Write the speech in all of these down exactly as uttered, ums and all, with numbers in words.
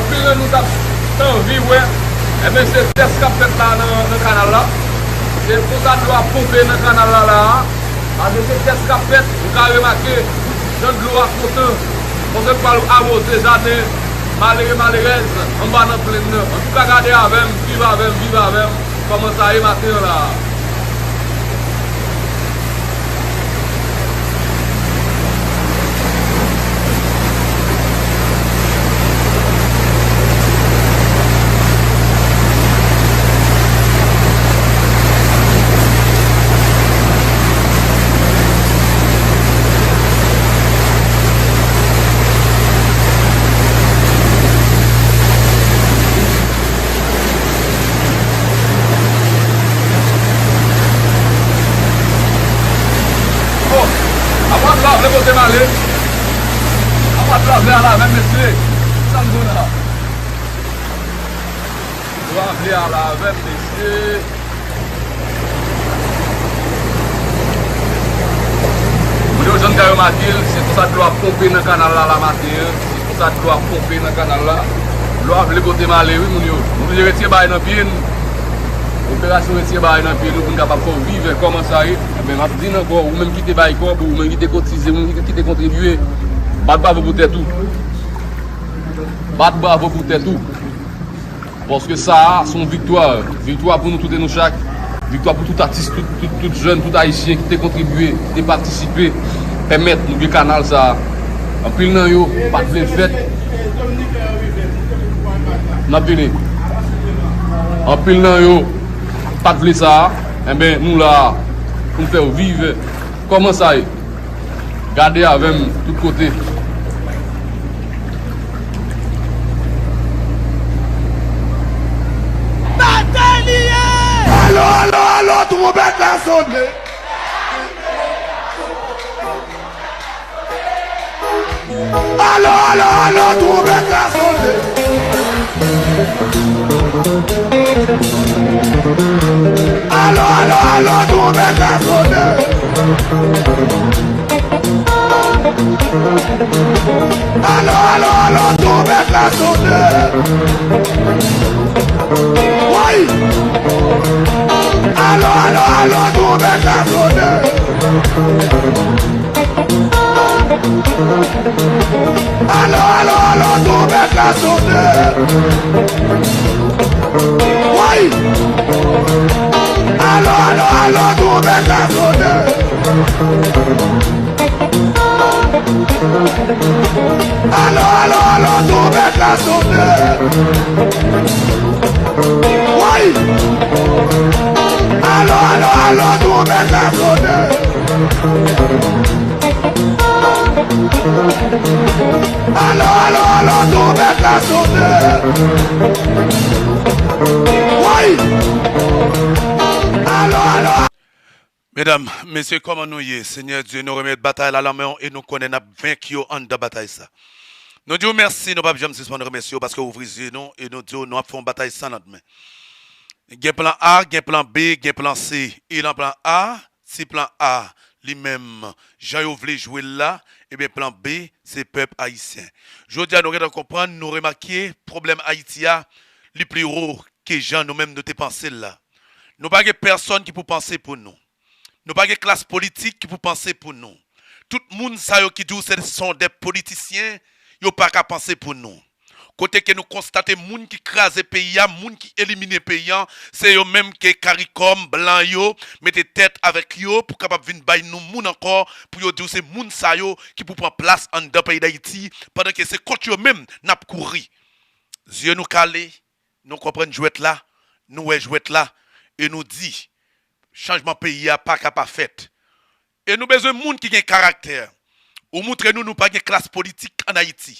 Anpil nan nou t ap t anvi wè, enben, se tès k ap fèt la nan, nan kanal la. Se konsa dlo ap ponpe nan kanal la, la a. Paske se tès k ap fèt, ou ka remake jan dlo a kontan. Konsa l pral awoze jaden malere, malerèz anba nan plenn nan. Antouka, gade avè m, swiv avè m, viv avè m. Kòman sa ye maten an la a? Oh, apa dlo a vle pote m ale? Apa dlo a vle ale avè m, mesye? Sa m di w la? Dlo a vle ale avè m, mesye. Moun yo, jan n ka remake l, se konsa dlo ap ponpe nan kanal la, la maten an. Se konsa dlo ap ponpe nan kanal la. Dlo a vle pote m ale, wi, moun yo. Nou oblije retire bagay nan pye n. Operasyon retire bagay nan pye nou pou n kapab fè w viv kòman sa ye. Enben, m ap di n ankò, ou menm ki te bay kòb, ou menm ki te kotize, ou menm ki te kontribye, bat bravo pou tèt ou. Bat bravo pou tèt ou. Paske sa a, se yon viktwa. Viktwa pou nou tout e nou chak. Viktwa pou tout atis, tout, tout, tout jèn, tout Ayisyen ki te kontribye, ki te patisipe, pèmèt nou gen kanal sa a. Anpil nan yo pa t vle l fèt. N ap vini. Anpil nan yo pa t vle sa a. Enben, nou la a pou n fè w viv kòman sa ye. Gade avè m tout kote. Batay li ye! Alo, alo, alo, twonpèt la sone! Alo, alo, alo, twonpèt la sone! Alo, alo, alo, twonpèt la sone! Alo, alo, alo, twonpèt la sone! Woy! Alo, alo, alo, twonpèt la sone! Alo, alo, alo, twonpèt la sone! Woy! Alo, alo, alo, twonpèt la sone! Alo, alo, alo, twonpèt la sone! Woy! Alo, alo, alo, twonpèt la sone! Alo, alo, alo, twonpèt la sone! Woy! Alo, alo! Medam, mesye, kòman nou ye? Senyè Dye, nou remèt batay la nan men w e nou konnen n ap venk yo anndan batay sa. Nou di w mèsi, nou p ap janm sispann remèsye w paske w ouvri zye nou e nou di w nou ap fè yon batay san landmen. Gen plan A, gen plan B, gen plan C. E nan plan A, si plan A, li menm, jan yo vle jwe l la, ebyen plan B, se pèp ayisyen. Jodi a, nou gentan konprann, nou remake pwoblèm Ayiti a, li pi wo ke jan nou menm nou te panse l la. Nou pa gen pèsonn ki pou panse pou nou. Nou pa gen klas politik ki pou panse pou nou. Tout moun sa yo ki di w se son de politisyen, yo pa ka panse pou nou. Kote ke nou konstate moun ki kraze peyi a, moun ki elimine peyi a, se yo menm ke CARICOM, blan yo, mete tèt avèk yo pou kapab vin bay nou moun ankò, pou yo di w se moun sa yo ki pou pran plas anndan peyi Dayiti, pandan ke se kont yo menm n ap kouri. Zye nou kale, nou konprann jwèt la, nou wè jwèt la, e nou di, chanjman peyi a pa ka pa fèt. E nou bezwen moun ki gen karaktè. Ou moutre nou nou pa gen klas politik ann Ayiti.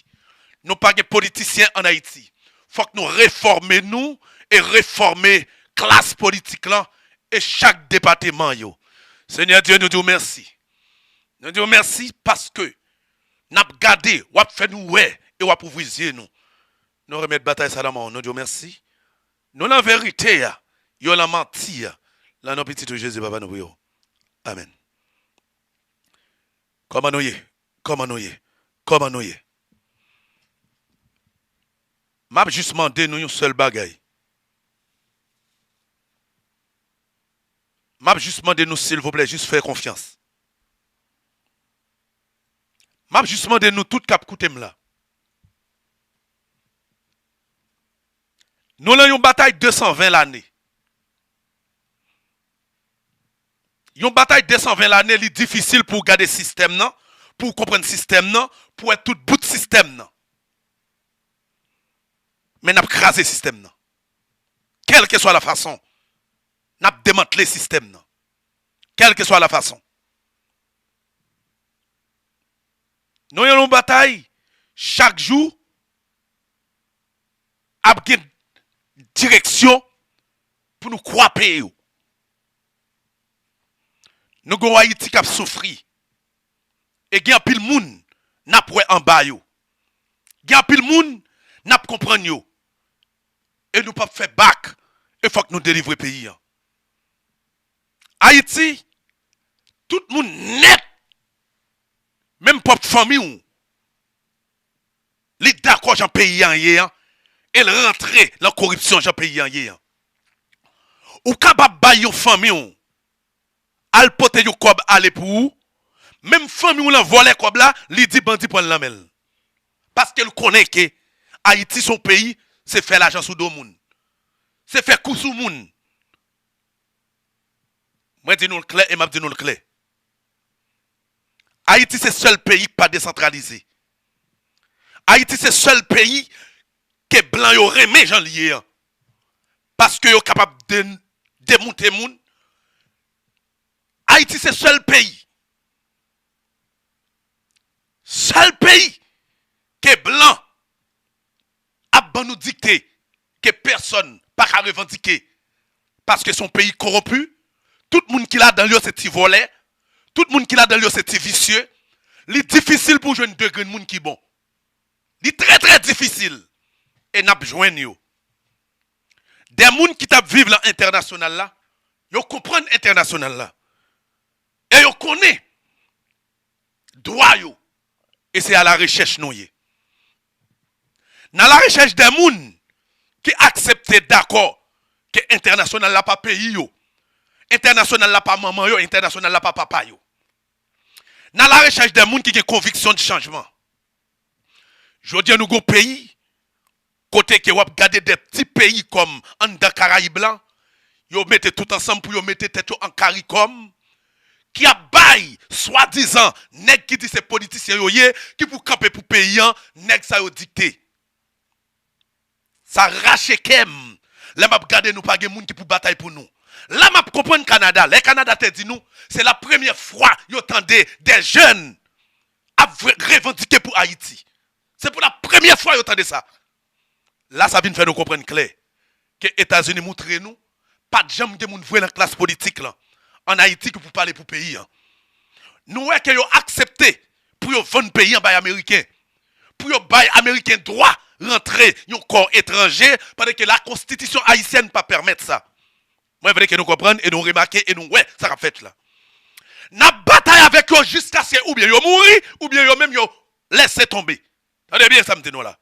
Nou pa gen politisyen ann Ayiti. Fòk nou refòme nou e refòme klas politik lan e chak depatman yo. Senyè Dye, nou di w mèsi. Nou di w mèsi paske n ap gade, w ap fè nou wè e w ap ouvri zye nou. Nou remèt batay sa nan men w. Nou di w mèsi. Nou nan verite a, yo nan manti a. Nan non Pitit ou Jezi, Papa, nou priye w. Amèn. Kòman nou ye? Kòman nou ye? Kòman nou ye? M ap jis mande nou yon sèl bagay. M ap jis mande nou, silvouplè, jis fè konfyans. M ap jis mande nou tout k ap koute m la. Nou lan yon batay de san ven lane. Yon batay de san ven lane, li difisil pou w gade sistèm nan, pou w konprann sistèm nan, pou w wè tout bout sistèm nan. Men n ap kraze sistèm nan. Kèlkeswa la fason, n ap demantle sistèm nan. Kèlkeswa la fason. Nou lan yon batay, chak jou, ap gen direksyon pou nou kwape yo. Nou gen yon Ayiti k ap soufri. E gen anpil moun n ap wè anba yo. Gen anpil moun n ap konprann yo. E nou p ap fè bak. E fòk nou delivre peyi an. Ayiti, tout moun nèt, menm pwòp fanmi w, li dakò jan peyi an ye an, e l rantre lan koripsyon jan peyi an ye an. Ou kapab bay yon fanmi w al pote yon kòb ale pou ou, menm fanmi w lan vòlè kòb la, li di bandi pran l nan men l. Paske l konnen ke Ayiti se yon peyi, se fè lajan sou do moun. Se fè kou sou moun. Mwen di nou l klè e m ap di nou l klè. Ayiti se sèl peyi k pa desantralize. Ayiti se sèl peyi ke blan yo renmen jan l ye an. Paske yo kapab de-, demoute moun. Ayiti se sèl peyi. Sèl peyi ke blan ap ban nou dikte ke pèsòn pa ka revandike. Paske se yon peyi kowonpi. Tout moun ki ladan l yo se ti vòlè. Tout moun ki ladan l yo se ti visye. Li difisil pou w jwenn de grenn moun ki bon. Li trè, trè difisil. E n ap jwenn yo. De moun ki t ap viv lan entènasyonal la, yo konprann entènasyonal la. E yo konnen dwa yo. E se alarechèch nou ye. N alarechèch de moun ki aksepte, dakò, ke entènasyonal la pa peyi yo. Entènasyonal la pa manman yo, entènasyonal la pa papa yo. N alarechèch de moun ki gen konviksyon de chanjman. Jodi a, nou gen yon peyi kote ke w ap gade de ti peyi kòm anndan Karayib la, yo mete tout ansanm pou yo mete tèt yo an karikòm, ki ap bay, swadizan, nèg ki di se politisyen yo ye, ki pou kanpe pou peyi an, nèg sa yo dikte. Sa rache kè m lè m ap gade nou pa gen moun ki pou batay pou nou. La m ap konprann Kanada. Lè Kanada te di nou, se la premyè fwa yo tande de jèn ap vre-, revandike pou Ayiti. Se pou la premyè fwa yo tande sa. La sa vin fè nou konprann klè ke Etazini moutre nou pa t janm gen moun vre nan klas politik lan ann Ayiti ki pou pale pou peyi an. Nou wè ke yo aksepte pou yo vann peyi an bay Ameriken, pou yo bay Ameriken dwa rantre yon kò etranje, pandan ke lakonstitisyon ayisyèn pa pèmèt sa. Mwen vle ke nou konprann e nou remake e nou wè sa k ap fèt la. N ap batay avèk yo jiskaske oubyen yo mouri, oubyen yo menm yo lèse tonbe. Tande byen sa m di nou la.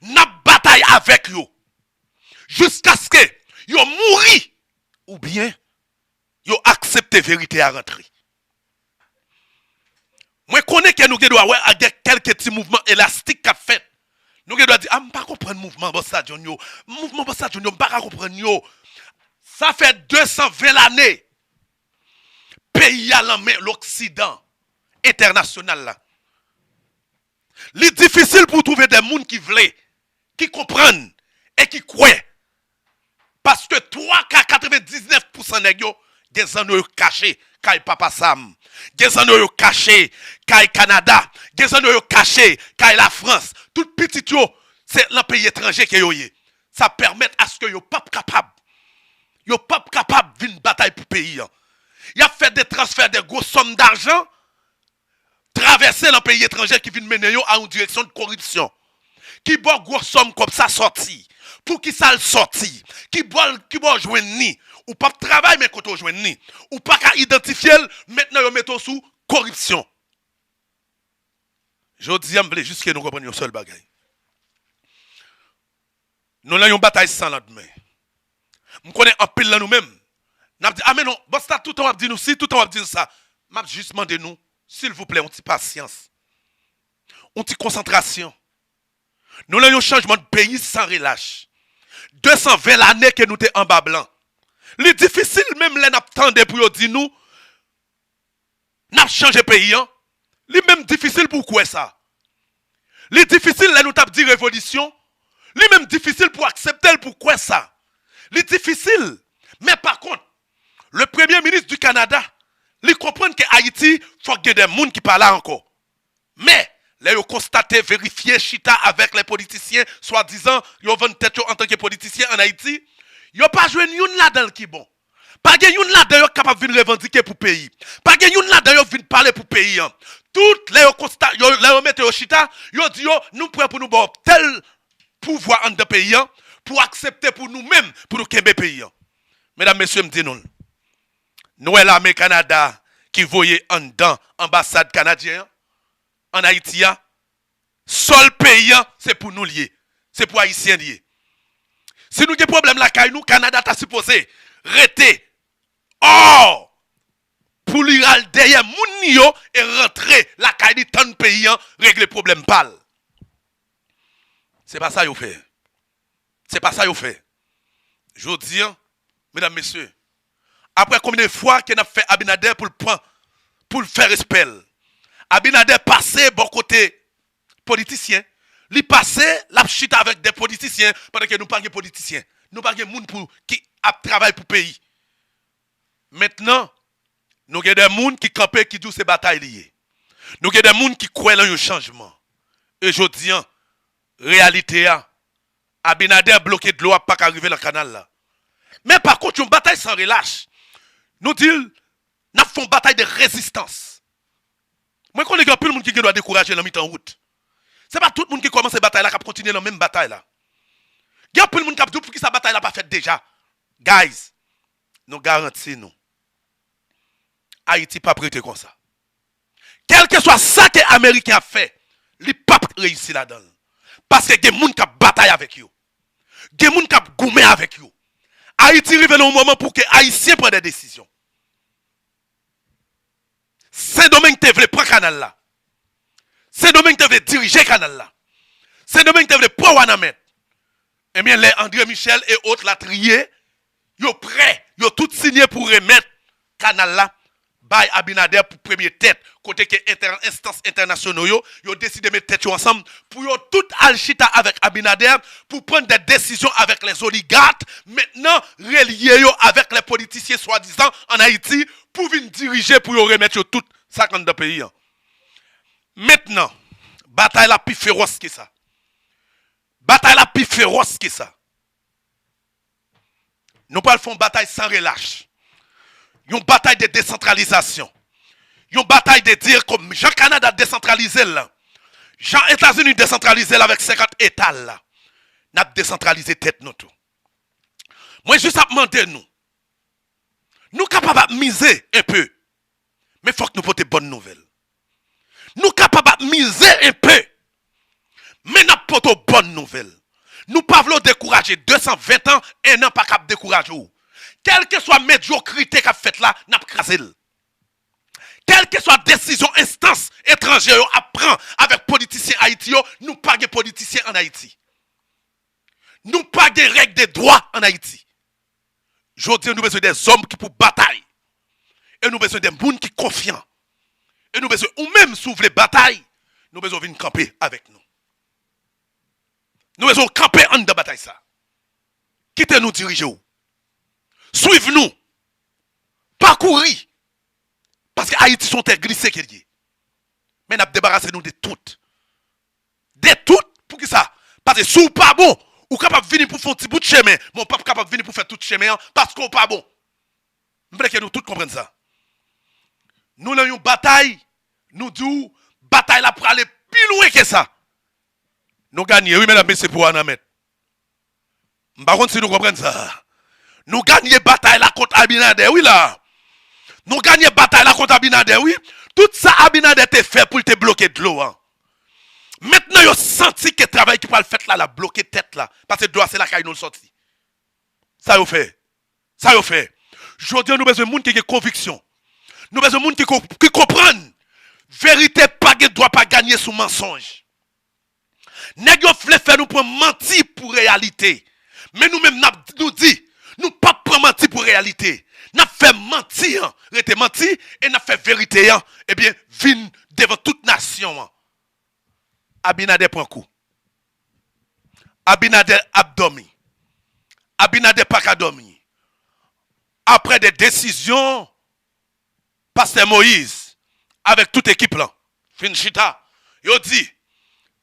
N ap batay avèk yo jiskaske yo mouri oubyen yo aksepte verite a rantre. Mwen konnen ke nou gen dwa wè a gen kèlke ti mouvman elastik k ap fèt. Nou gen dwa di, "A, m pa konprann mouvman Bòs Sa John yo. Mouvman Bòs Sa John yo, m pa ka konprann yo." Sa fè de san ven lane peyi a lan men loksidan entènasyonal la. Li difisil pou w twouve de moun ki vle, ki konprann e ki kwè. Paske twa ka katrevendiznèf pousan nèg yo, gen zanno yo kache kay Papa Sam. Gen zanno yo kache kay Kanada. Gen zanno yo kache kay Lafrans. Tout pitit yo, se lan peyi etranje ke yo ye. Sa pèmèt aske yo p ap kapab, yo p ap kapab vin batay pou peyi an. Y ap fè de transfè de gwo sòm dajan travèse lan peyi etranje ki vin mennen yo a yon direksyon de koripsyon. Ki bò gwo sòm kòb sa sòti? Poukisa l sòti? Ki bò l, ki bò w jwenn li? Ou p ap travay, men kote w jwenn li? Ou pa ka idantifye l, mentnan yo mete w sou koripsyon. Jodi a, m vle jis ke nou konprann yon sèl bagay. Nou nan yon batay san landmen. M konnen anpil nan nou menm, n ap di, "A men non, bòs la toutan w ap di nou si, toutan w ap di nou sa." M ap jis mande nou, silvouplè, yon ti pasyans, yon ti konsantrasyon. Nou nan yon chanjman de peyi san relach. De san ven lane ke nou te anba blan. Li difisil menm lè n ap tande pou yo di nou, n ap chanje peyi an. Li menm difisil pou w kwè sa. Li difisil lè nou t ap di revolisyon. Li menm difisil pou w aksepte l, pou w kwè sa. Li difisil. Men pa kont, le premye minis di Kanada, li konprann ke Ayiti, fòk gen de moun ki pa la ankò. Men, lè yo konstate, verifye, chita avèk lè politisyen, swadizan, yo vann tèt yo antanke politisyen ann Ayiti, yo pa jwenn youn ladan l ki bon. Pa gen youn ladan yo k kapab vin revandike pou peyi. Pa gen youn ladan yo vin pale pou peyi an. Tout, lè yo konsta, yo, lè yo mete yo chita, yo di yo, "Nou prè pou nou ba w tèl pouvwa anndan peyi an, pou w aksepte pou nou menm, pou nou kenbe peyi an." Medam, mesye, m di nou l. Nou wè lame Kanada ki voye anndan anbasad kanadyen an, ann Ayiti a, sòl peyi an, se pou nou l ye. Se pou Ayisyen l ye. Si nou gen pwoblèm lakay nou, Kanada ta sipoze rete ò pou li al dèyè moun li yo e rantre lakay li, tann peyi an regle pwoblèm pa l. Se pa sa yo fè. Se pa sa yo fè. Jodi an, medam, mesye, apre konbyen de fwa ke n ap fè Abinader pou l pran, pou l fè respè l? Abinader pase bò kote politisyen. Li pase, l ap chita avèk de politisyen, pandan ke nou pa gen politisyen. Nou pa gen moun pou, ki ap travay pou peyi. Mentnan, nou gen de moun ki kanpe, ki di w se batay li ye. Nou gen de moun ki kwè nan yon chanjman. E jodi an, reyalite a, Abinader bloke dlo a pa ka rive nan kanal la. Men pa kont, yon batay san relach. Nou di l, n ap fè yon batay de rezistans. Mwen konnen gen anpil moun ki gen dwa dekouraje nan mitan wout. Se pa tout moun ki kòmanse batay la k ap kontinye nan menm batay la. Gen anpil moun k ap di w poukisa batay la pa fèt deja. Guys, nou garanti nou, Ayiti p ap rete konsa. Kèlkeswa sa ke Ameriken ap fè, li p ap reyisi ladan l. Paske gen moun k ap batay avèk yo. Gen moun k ap goumen avèk yo. Ayiti rive nan yon moman pou ke Ayisyen pran de desizyon. Sendomeng te vle pran kanal la. Sendomeng te vle dirije kanal la. Sendomeng te vle pran Wanament. Ebyen, lè André Michel e ot latriye, yo prè, yo tout sinye pou remèt kanal la bay Abinader pou premye tèt, kote ke entè-, enstans entènasyonal yo, yo deside met tèt yo ansanm pou yo tout al chita avèk Abinader pou pran de desizyon avèk lè zoligat, mentnan relye yo avèk lè politisyen swadizan ann Ayiti pou vin dirije, pou yo remèt yo tout sa k anndan peyi an. Mentnan, batay la pi fewòs ke sa. Batay la pi fewòs ke sa. Nou pral fè yon batay san relach. Yon batay de desantralizasyon. Yon batay de di, kòm jan Kanada desantralize l la, jan Etazini desantralize l avèk senkant eta l la, n ap desantralize tèt nou tou. Mwen jis ap mande nou, nou kapab ap mize enpe, men fòk nou pote bòn nouvèl. Nou kapab ap mize enpe, men n ap pote w bòn nouvèl. Nou pa vle w dekouraje. De san ven an, en an pa kab dekouraje w. Kèlkeswa medyokrite k ap fèt la, n ap kraze l. Kèlkeswa desizyon enstans etranje yo ap pran avèk politisyen Ayiti yo, nou pa gen politisyen ann Ayiti. Nou pa gen règ de dwa ann Ayiti. Jodi a, nou bezwen de zòm ki pou batay. E nou bezwen de moun ki konfyan. E nou bezwen, ou menm, si w vle batay, nou bezwen w vin kanpe avèk nou. Nou bezwen w kanpe anndan batay sa. Kite nou dirije w. Swiv nou. Pa kouri. Paske Ayiti se yon tè glise ke l ye. Men n ap debarase nou de tout. De tout. Poukisa? Paske si w pa bon, ou kapab vini pou fè yon ti bout chemen, men w p ap kapab vini pou fè tout chemen an, paske w pa bon. M vle ke nou tout konprann sa. Nou nan yon batay, nou di w, batay la prale pi lwen ke sa. Nou ganye, wi, medam, mesye, pou Wanament. M pa konn si nou konprann sa. Nou ganye batay la kont Abinader, wi, la. Nou ganye batay la kont Abinader, wi. Tout sa Abinader te fè pou l te bloke dlo an. Mentnan, yo santi ke travay ki pral fèt la la, bloke tèt la. Paske dlo a se lakay nou l sòti. Sa yo fè. Sa yo fè. Jodi a nou bezwen moun ki gen konviksyon. Nou bezwen moun ki, ko- ki konprann. Verite pa gen dwa pa ganye sou mansonj. Nèg yo vle fè nou pran manti pou reyalite. Men nou menm n ap nou di, nou p ap pran manti pou reyalite. N ap fè manti an rete manti e n ap fè verite an, ebyen, vin devan tout nasyon an. Abinader pran kou. Abinader ap dòmi. Abinader pa ka dòmi. Apre de desizyon, Pastè Moyiz avèk tout ekip lan fin chita, yo di,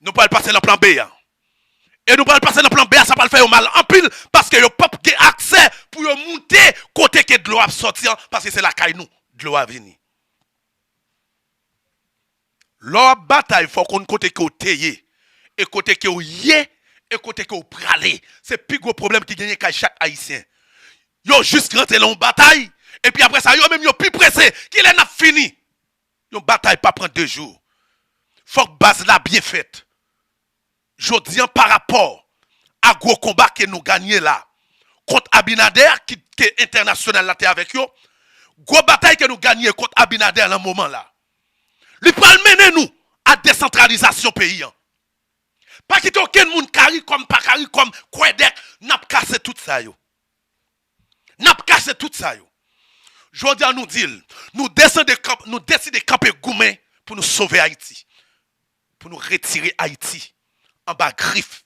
nou pral pase nan plan B a. E nou pral pase nan plan B a, sa pral fè yo mal anpil, paske yo p ap gen aksè pou yo moute kote ke dlo ap sòti an, paske se lakay nou dlo a vini. Lè w ap batay, fò w konn kote ke w te ye, e kote ke w ye, e kote ke w prale. Se pi gwo pwoblèm ki genyen kay chak Ayisyen. Yo jis rantre nan yon batay, epi apre sa, yo menm yo pi prese. Kilè n ap fini? Yon batay pa pran de jou. Fòk baz la byen fèt. Jodi an, pa rapò a gwo konba ke nou ganye la kont Abinader, ki, ke entènasyonal la te avèk yo, gwo batay ke nou ganye kont Abinader nan moman la, li pral mennen nou a desantralizasyon peyi an. Pa kite okenn moun, karikòm, pa karikòm, kwèdèk, n ap kase tout sa yo. N ap kase tout sa yo. Jodi a nou di l, nou desande kanp, nou deside kanpe goumen pou nou sove Ayiti. Pou nou retire Ayiti anba grif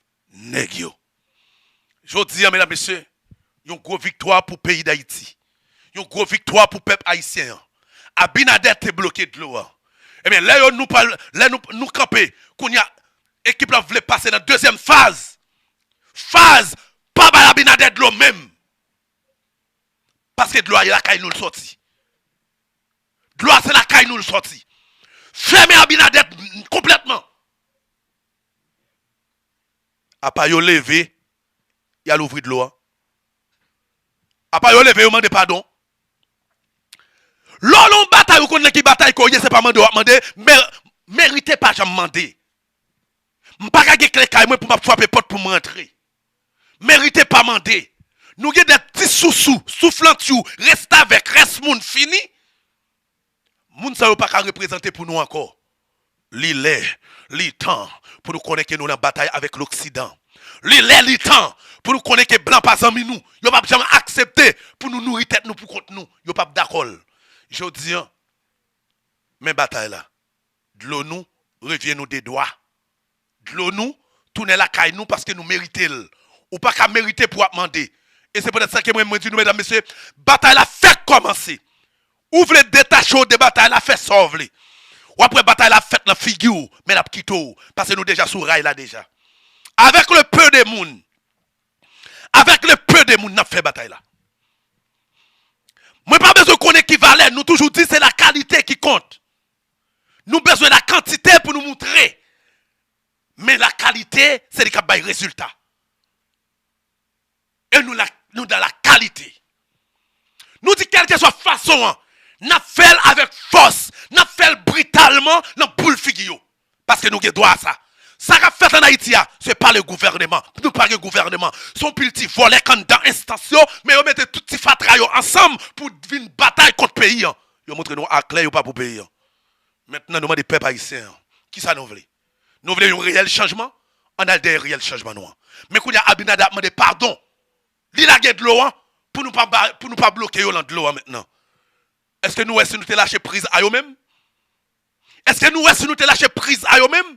nèg yo. Jodi a, medam, mesye, yon gwo viktwa pou peyi Dayiti. Yon gwo viktwa pou pèp ayisyen an. Abinader te bloke dlo a. Ebyen, lè yo nou pral, lè nou, nou kanpe, kounye a, ekip la vle pase nan dezyèm faz. Faz pa bay Abinader dlo menm. Paske dlo a lakay nou l sòti. Dlo a se lakay nou l sòti. Fèmen Abinader konplètman. Apa yo leve, y al ouvri dlo a. Apa yo leve, yo mande padon. Lè w nan yon batay, ou konn nan ki batay ke w ye, se pa mande w ap mande, men merite pa janm mande. M pa ka gen kle kay mwen pou m ap frape pòt pou m rantre. Merite pa mande. Nou gen de ti sousou, souflantyou, restavèk, rès moun fini. Moun sa yo pa ka reprezante pou nou ankò. Li lè, li tan pou nou konnen ke nou nan batay avèk Loksidan. Li lè, li tan pou nou konnen ke blan pa zanmi nou. Yo p ap janm aksepte pou nou nouri tèt nou pou kont nou. Yo p ap dakò l. Jodi an, men batay la. Dlo nou, revyen nou de dwa. Dlo nou, tounen lakay nou paske nou merite l. Ou pa ka merite pou w ap mande. E se poutèt sa ke mwen, mwen di nou, medam, mesye, batay la fèk kòmanse. Ou vle detache w de batay la, fè sa w vle. W ap wè batay la ap fèt nan figi w, men l ap kite w, paske nou deja sou ray la deja. Avèk le peu de moun, avèk le peu de moun, n ap fè batay la. Mwen pa bezwen konnen ki valè, nou toujou di se la kalite ki kont. Nou bezwen la kantite pou nou moutre. Men la kalite, se li k ap bay rezilta. E nou la, nou nan la kalite. Nou di kèlkeswa fason an, n ap fè l avèk fòs, n ap fè l britalman nan boul figi yo. Paske nou gen dwa a sa. Sa k ap fèt ann Ayiti a, se pa le gouvèneman. Nou pa gen gouvèneman. Se yon pil ti vòlè k anndan enstans yo, men yo mete tout ti fatra yo ansanm pou vin batay kont peyi an. Yo montre nou aklè yo pa pou peyi an. Mentnan, nou mande pèp ayisyen an, kisa nou vle? Nou vle yon reyèl chanjman? Ann al dèyè reyèl chanjman nou an. Men kounye a, Abinader ap mande padon. Li lage dlo an pou nou pa ba, pou nou pa bloke yo nan dlo an mentnan. Èske nou wè si nou te lache priz a yo menm? Èske nou wè si nou te lache priz a yo menm?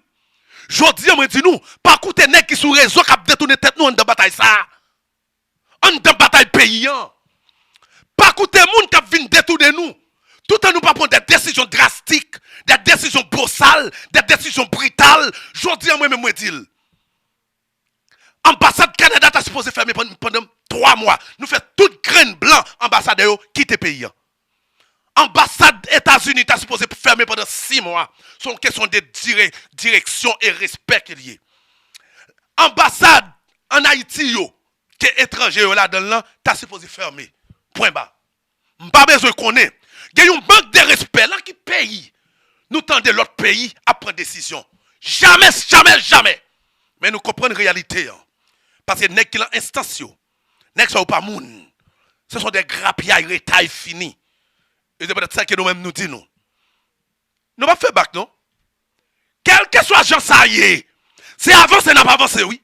Jodi an, mwen di nou, pa koute nèg ki sou rezo k ap detounen tèt nou anndan batay sa a. Anndan batay peyi an. Pa koute moun k ap vin detounen nou. Toutan nou pa pran de desizyon drastik, de desizyon bosal, de desizyon brital, jodi an mwen menm mwen di l. Anbasad Kanada ta sipoze fèmen pann-, pandan twa mwa. Nou fè tout grenn blan anbasadè yo kite peyi an. Anbasad Etazini ta sipoze fèmen pandan sis mwa. Se yon kesyon de dire-, direksyon e respè ke l ye. Anbasad ann Ayiti yo, ke etranje yo ladan l lan, ta sipoze fèmen. Pwen ba. M pa bezwen konnen. Gen yon mank de respè. Nan ki peyi nou tande lòt peyi ap pran desizyon? Jamè, jamè, jamè. Men nou konprann reyalite an. Paske nèg ki lan enstans yo, nèg sa yo pa moun. Se son de grapyay retay fini. E se petèt sa ke nou menm nou di nou. Nou p ap fè bak non. Kèlkeswa jan sa ye, se avanse n ap avanse wi.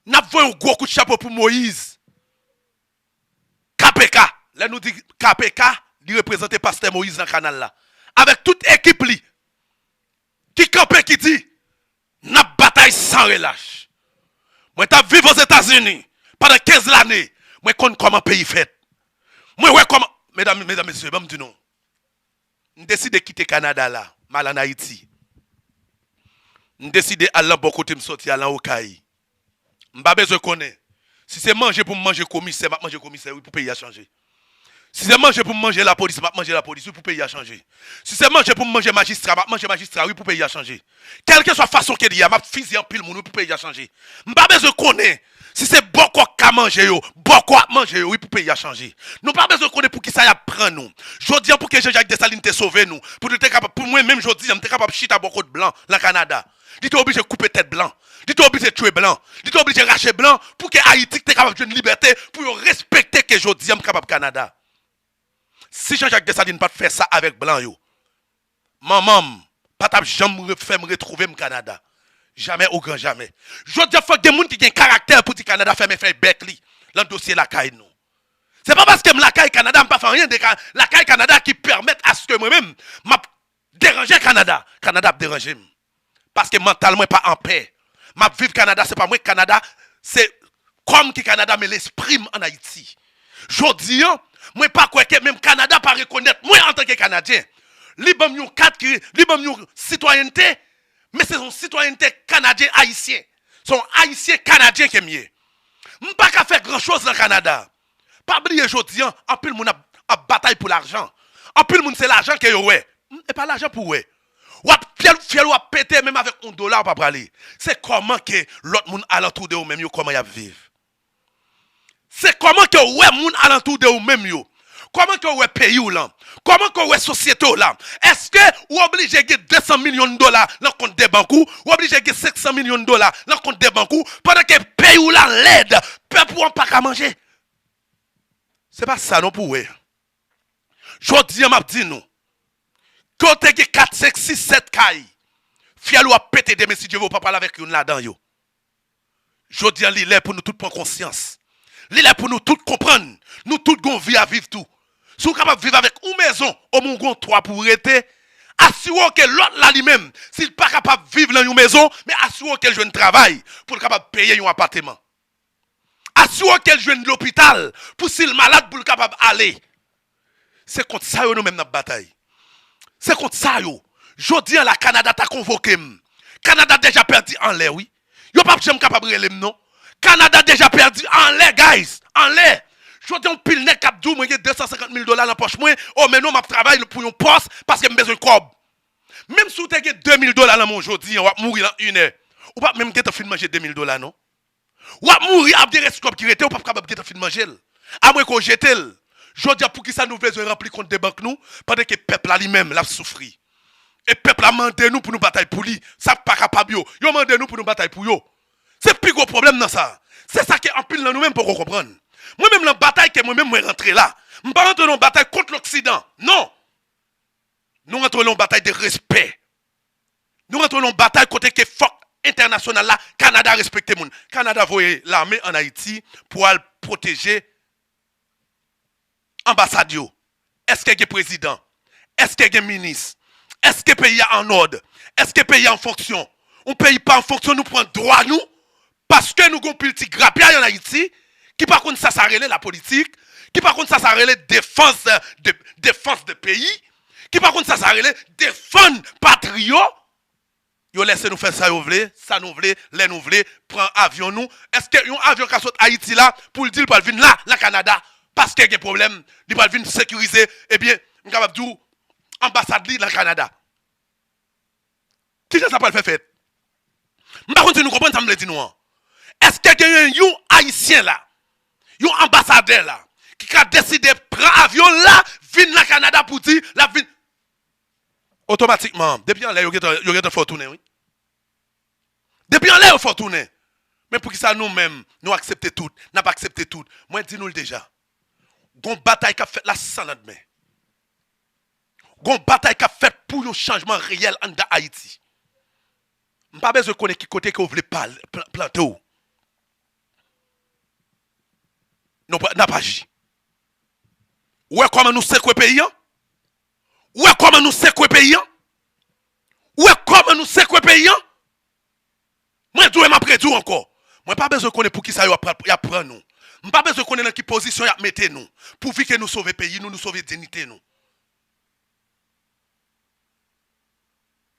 N ap voye yon gwo kout chapo pou Moyiz. K P K. Lè nou di K P K, li reprezante pastè Moyiz nan kanal la. Avèk tout ekip li ki kanpe ki di n ap batay san relach. Mwen t ap viv Ozetazini pandan kenz lane. Mwen konn kòman peyi fèt. Mwen wè kòman, medam, medam, mesye, ban m di nou. M deside kite Kanada la, m al ann Ayiti. M deside al lan bò kote m sòti a, lan Okay. M pa bezwen konnen. Si se manje pou m manje komisè, m ap manje komisè wi pou peyi a chanje. Si se manje pou m manje lapolis, m ap manje lapolis wi pou peyi a chanje. Si se manje pou m manje majistra, m ap manje majistra wi pou peyi a chanje. Kèlkeswa fason ke li ye a, m ap fizye anpil moun wi pou peyi a chanje. M pa bezwen konnen si se bòkò k ka manje yo, bòkò ap manje yo wi pou peyi a chanje. Nou pa bezwen konnen poukisa y ap pran nou. Jodi an pou ke Jean Jacques Dessalines te sove nou, pou nou te kapab, pou mwen menm jodi an, m te kapab chita bò kot blan lan Kanada. Li te oblije koupe tèt blan. Li te oblije tchwe blan. Li te oblije rache blan pou ke Ayiti te kapab jwenn libète, pou yo respekte ke jodi an m kapab Kanada. Si Jean Jacques Dessalines pa t fè sa avèk blan yo, manman m pa t ap janm re- fè m retwouve m Kanada. Jamè o gran jamè. Jodi an fòk gen moun ki gen karaktè pou di Kanada fèmen fèy bèk li lan dosye lakay nou. Se pa paske m lakay Kanada, m pa fè anyen de ka- lakay Kanada ki pèmèt aske mwen menm m ap deranje Kanada. Kanada ap deranje m. Paske mantal mwen pa anpè. M ap viv Kanada, se pa mwen k Kanada, se kò m ki Kanada, men lespri m ann Ayiti. Jodi an, mwen pa kwè ke menm Kanada pa rekonèt mwen antanke Kanadyen. Li ban m yon kat ki, li ban m yon sitwayènte, men se yon sitwayènte kanadyen ayisyen. Se yon ayisyen kanadyen ke m ye. M pa ka fè gran choz nan Kanada. Pa bliye jodi an, anpil moun ap, ap batay pou lajan. Anpil moun se lajan ke yo wè. M, e pa lajan pou wè. W ap fyèl, fyèl w ap pete menm avèk yon dola w pa prale. Se kòman ke lòt moun alantou de ou menm yo, kòman y ap viv. Se kòman ke w wè moun alantou de ou menm yo. Kòman ke w wè peyi w lan. Kòman ke w wè sosyete w la. Èske ou oblije gen de san milyon dola lan kont de bank ou? Ou oblije gen senk san milyon dola lan kont de bank ou pandan ke peyi w la lèd. Pèp ou an pa ka manje. Se pa sa non pou wè. Jodi an m ap di nou, ke w te gen kat, senk, sis, sèt kay, fyèl ou ap pete demen si Dye vle w pa pral avèk youn ladan yo. Jodi an li lè pou nou tout pran konsyans. Li lè pou nou tout konprann, nou tout gon vi a viv tou. Si w kapab viv avèk yon mezon, omwen w gon twa pou w rete, asire w ke lòt la li menm, si l pa kapab viv lan yon mezon, men asire w ke l jwenn travay pou l kapab peye yon apateman. Asire w ke l jwenn lopital pou si l malad pou l kapab ale. Se kont sa yo nou menm n ap batay. Se kont sa yo. Jodi an la Kanada ta konvoke m. Kanada deja pèdi anlè wi. Yo p ap janm kapab rele m non. Kanada deja pèdi anlè guys. Anlè. Jodi an yon pil nèg k ap di w mwen gen de san senkant mil dola lan pòch mwen. O men non m ap travay pou yon pòs paske m bezwen kòb. Menm si w te gen de mil dola lan men w jodi an w ap mouri lan inè. Ou p ap menm gentan fin manje de mil dola non. W ap mouri, ap gen rès kòb ki rete, ou p ap kapab gentan fin manje l. Amwen ke w jete l. Jodi a, poukisa nou bezwen ranpli kont de bank nou, pandan ke pèp la li menm, l ap soufri? E pèp la mande nou pou nou batay pou li. Sa k pa kapab yo, yo mande nou pou nou batay pou yo. Se pi gwo pwoblèm nan sa. Se sa ke anpil nan nou menm poko konprann. Mwen menm, lan batay ke mwen menm mwen rantre la, m pa rantre nan yon batay kont Loksidan. Non! Nou rantre nan yon batay de respè. Nou rantre nan yon batay kote ke fòk entènasyonal la, Kanada respekte moun. Kanada voye lame ann Ayiti pou al pwoteje anbasad yo. Èske gen prezidan? Èske gen minis? Èske peyi a an òd? Èske peyi a an fonksyon? Yon peyi pa an fonksyon, nou pran dwa nou paske nou gen yon pil ti grapyay ann Ayiti ki pa konn sa sa rele lapolitik, ki pa konn sa sa rele defans de, defans de peyi, ki pa konn sa sa rele defann patri yo. Yo lèse nou fè sa yo vle, sa nou vle, lè nou vle, pran avyon nou. Èske yon avyon ka sot Ayiti la pou l di l pral vin la, la Kanada, paske gen pwoblèm, li pral vin sekirize, ebyen, m kapab di w, anbasad li la Kanada? Kijan sa pral fè fèt? M pa konn si nou konprann sa m vle di nou an. Èske genyen yon Ayisyen la, yon anbasadè la, ki ka deside pran avyon l la, vin nan Kanada pou di l ap vin? Otomatikman, depi anlè, yo gentan, yo gentan fè w tounen, wi. Depi anlè yo fè w tounen. Men poukisa nou menm, nou aksepte tout, n ap aksepte tout? Mwen di nou l deja. Gon batay k ap fèt la san landmen. Gon batay k ap fèt pou yon chanjman reyèl anndan Ayiti. M pa bezwen konnen ki kote ke w vle pal-, plan-, plante w. Nou pa, n ap aji. Ou wè kòman nou sekwe peyi an? Ou wè kòman nou sekwe peyi an? Ou wè kòman nou sekwe peyi an? Mwen di w e m ap redi w ankò. Mwen pa bezwen konnen poukisa yo ap pran, y ap pran nou. M pa bezwen konnen nan ki pozisyon y ap mete nou. Pouvi ke nou sove peyi nou, nou sove diyite nou.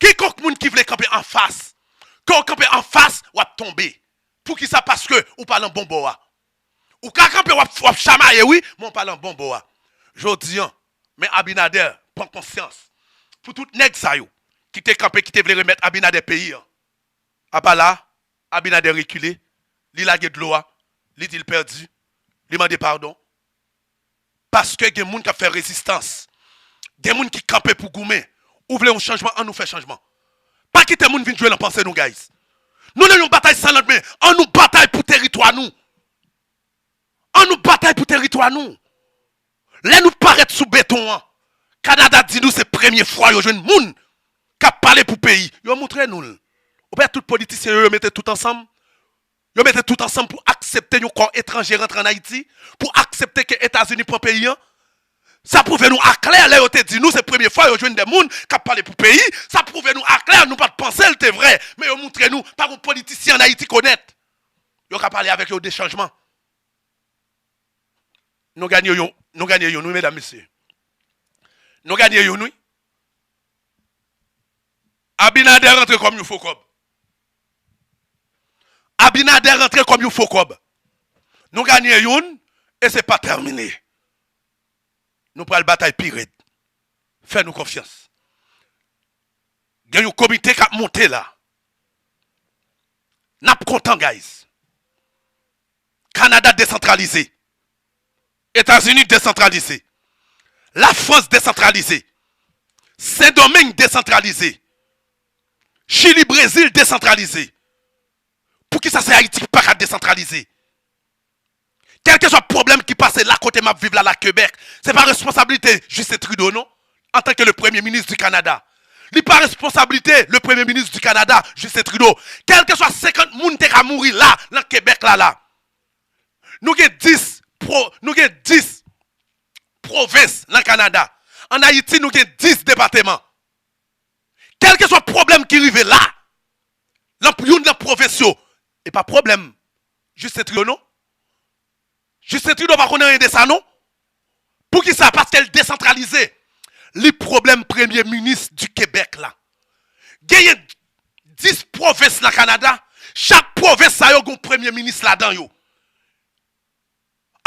Kikonk moun ki vle kanpe anfas, ke w kanpe anfas, w ap tonbe. Poukisa? Paske ou pa nan bon bò a. Ou ka kanpe, w ap, w ap chamaye, wi, men w pa nan bon bò a. Jodi an, men Abinader pran konsyans. Pou tout nèg sa yo, ki te kanpe, ki te vle remèt Abinader peyi an. Apa la, Abinader rekile, li lage dlo a, li di l pèdi, li mande padon. Paske gen moun k ap fè rezistans. Gen moun ki kanpe pou goumen. Ou vle yon chanjman, ann nou fè chanjman. Pa kite moun vin jwe nan panse nou, guys. Nou nan yon batay san landmen. Ann nou batay pou teritwa nou. Ann nou batay pou teritwa nou. Lè nou parèt sou beton an, Kanada di nou se premye fwa yo jwenn moun k ap pale pou peyi. Yo moutre nou l. Ou wè tout politisyen yo, yo mete tout ansanm. Yo mete tout ansanm pou aksepte yon kò etranje rantre ann Ayiti, pou aksepte ke Etazini pran peyi an. Sa pwouve nou aklè lè yo te di nou se premye fwa yo jwenn de moun k ap pale pou peyi. Sa pwouve nou aklè nou pa t panse l te vrè. Men yo moutre nou pa gon politisyen ann Ayiti k onèt. Yo ka pale avèk yo de chanjman. Nou ganye yon, nou ganye yon, wi, medam, mesye. Nou ganye yon, wi. Abinader rantre kòm yon fo kòb. Abinader rantre kòm yon fo kòb. Nou ganye youn, e se pa tèmine. Nou pral batay pi rèd. Fè nou konfyans. Gen yon komite k ap monte la. N ap kontan, guys. Kanada desantralize. Etazini desantralize. Lafrans desantralize. Sendomeng desantralize. Chili, Brezil desantralize. Poukisa se Ayiti ki pa ka desantralize? Kèlkeswa pwoblèm ki pase la kote m ap viv la, la Kebèk, se pa responsablite Justin Trudeau, non, antanke le Premye Minis di Kanada. Li pa responsablite le Premye Minis di Kanada, Justin Trudeau. Kèlkeswa senkant moun te ka mouri la, nan Kebèk la, la. Nou gen dis pro-, nou gen dis pwovens nan Kanada. Ann Ayiti, nou gen dis depatman. Kèlkeswa pwoblèm ki rive la, nan youn nan pwovens yo, e pa pwoblèm Justin Trudeau, non. Justin Trudeau pa konn anyen de sa, non. Poukisa? Paske l desantralize. Li pwoblèm Premye Minis di Kebèk la. Genyen dis pwovens nan Kanada, chak pwovens sa yo gen yon Premye Minis ladan yo.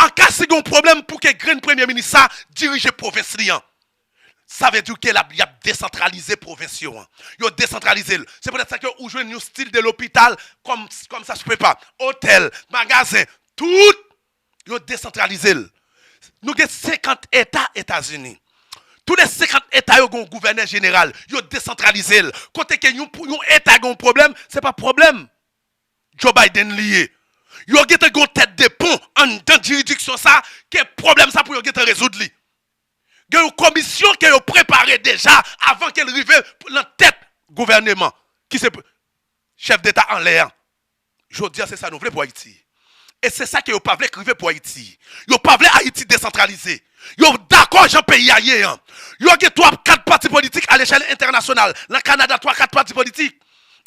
An ka si gen yon pwoblèm pou ke grenn premye minis sa dirije pwovens li an. Sa vle di ke l ap, y ap desantralize pwovens yo an. Yo desantralize l. Se poutèt sa ke ou jwenn yon stil de lopital kòm, kòm sa se prepa. Otèl, magazen, tout, yo desantralize l. Nou gen senkant eta Etazini. Tou le senkant eta yo gen yon gouvènè jeneral. Yo desantralize l. Kote ke yon, yon eta gen yon pwoblèm, se pa pwoblèm Joe Biden li ye. Yo gentan gen yon tèt de pon anndan jiridiksyon sa, ke pwoblèm sa pou yo gentan rezoud li. Gen yon komisyon ke yo prepare deja avan ke l rive nan tèt gouvèneman, ki se chèf deta anlè an. Jodi a, se sa nou vle pou Ayiti. E se sa ke yo pa vle k rive pou Ayiti. Yo pa vle Ayiti desantralize. Yo dakò jan peyi a ye an. Yo gen twa, kat pati politik alechèl entènasyonal. Nan Kanada, twa, kat pati politik.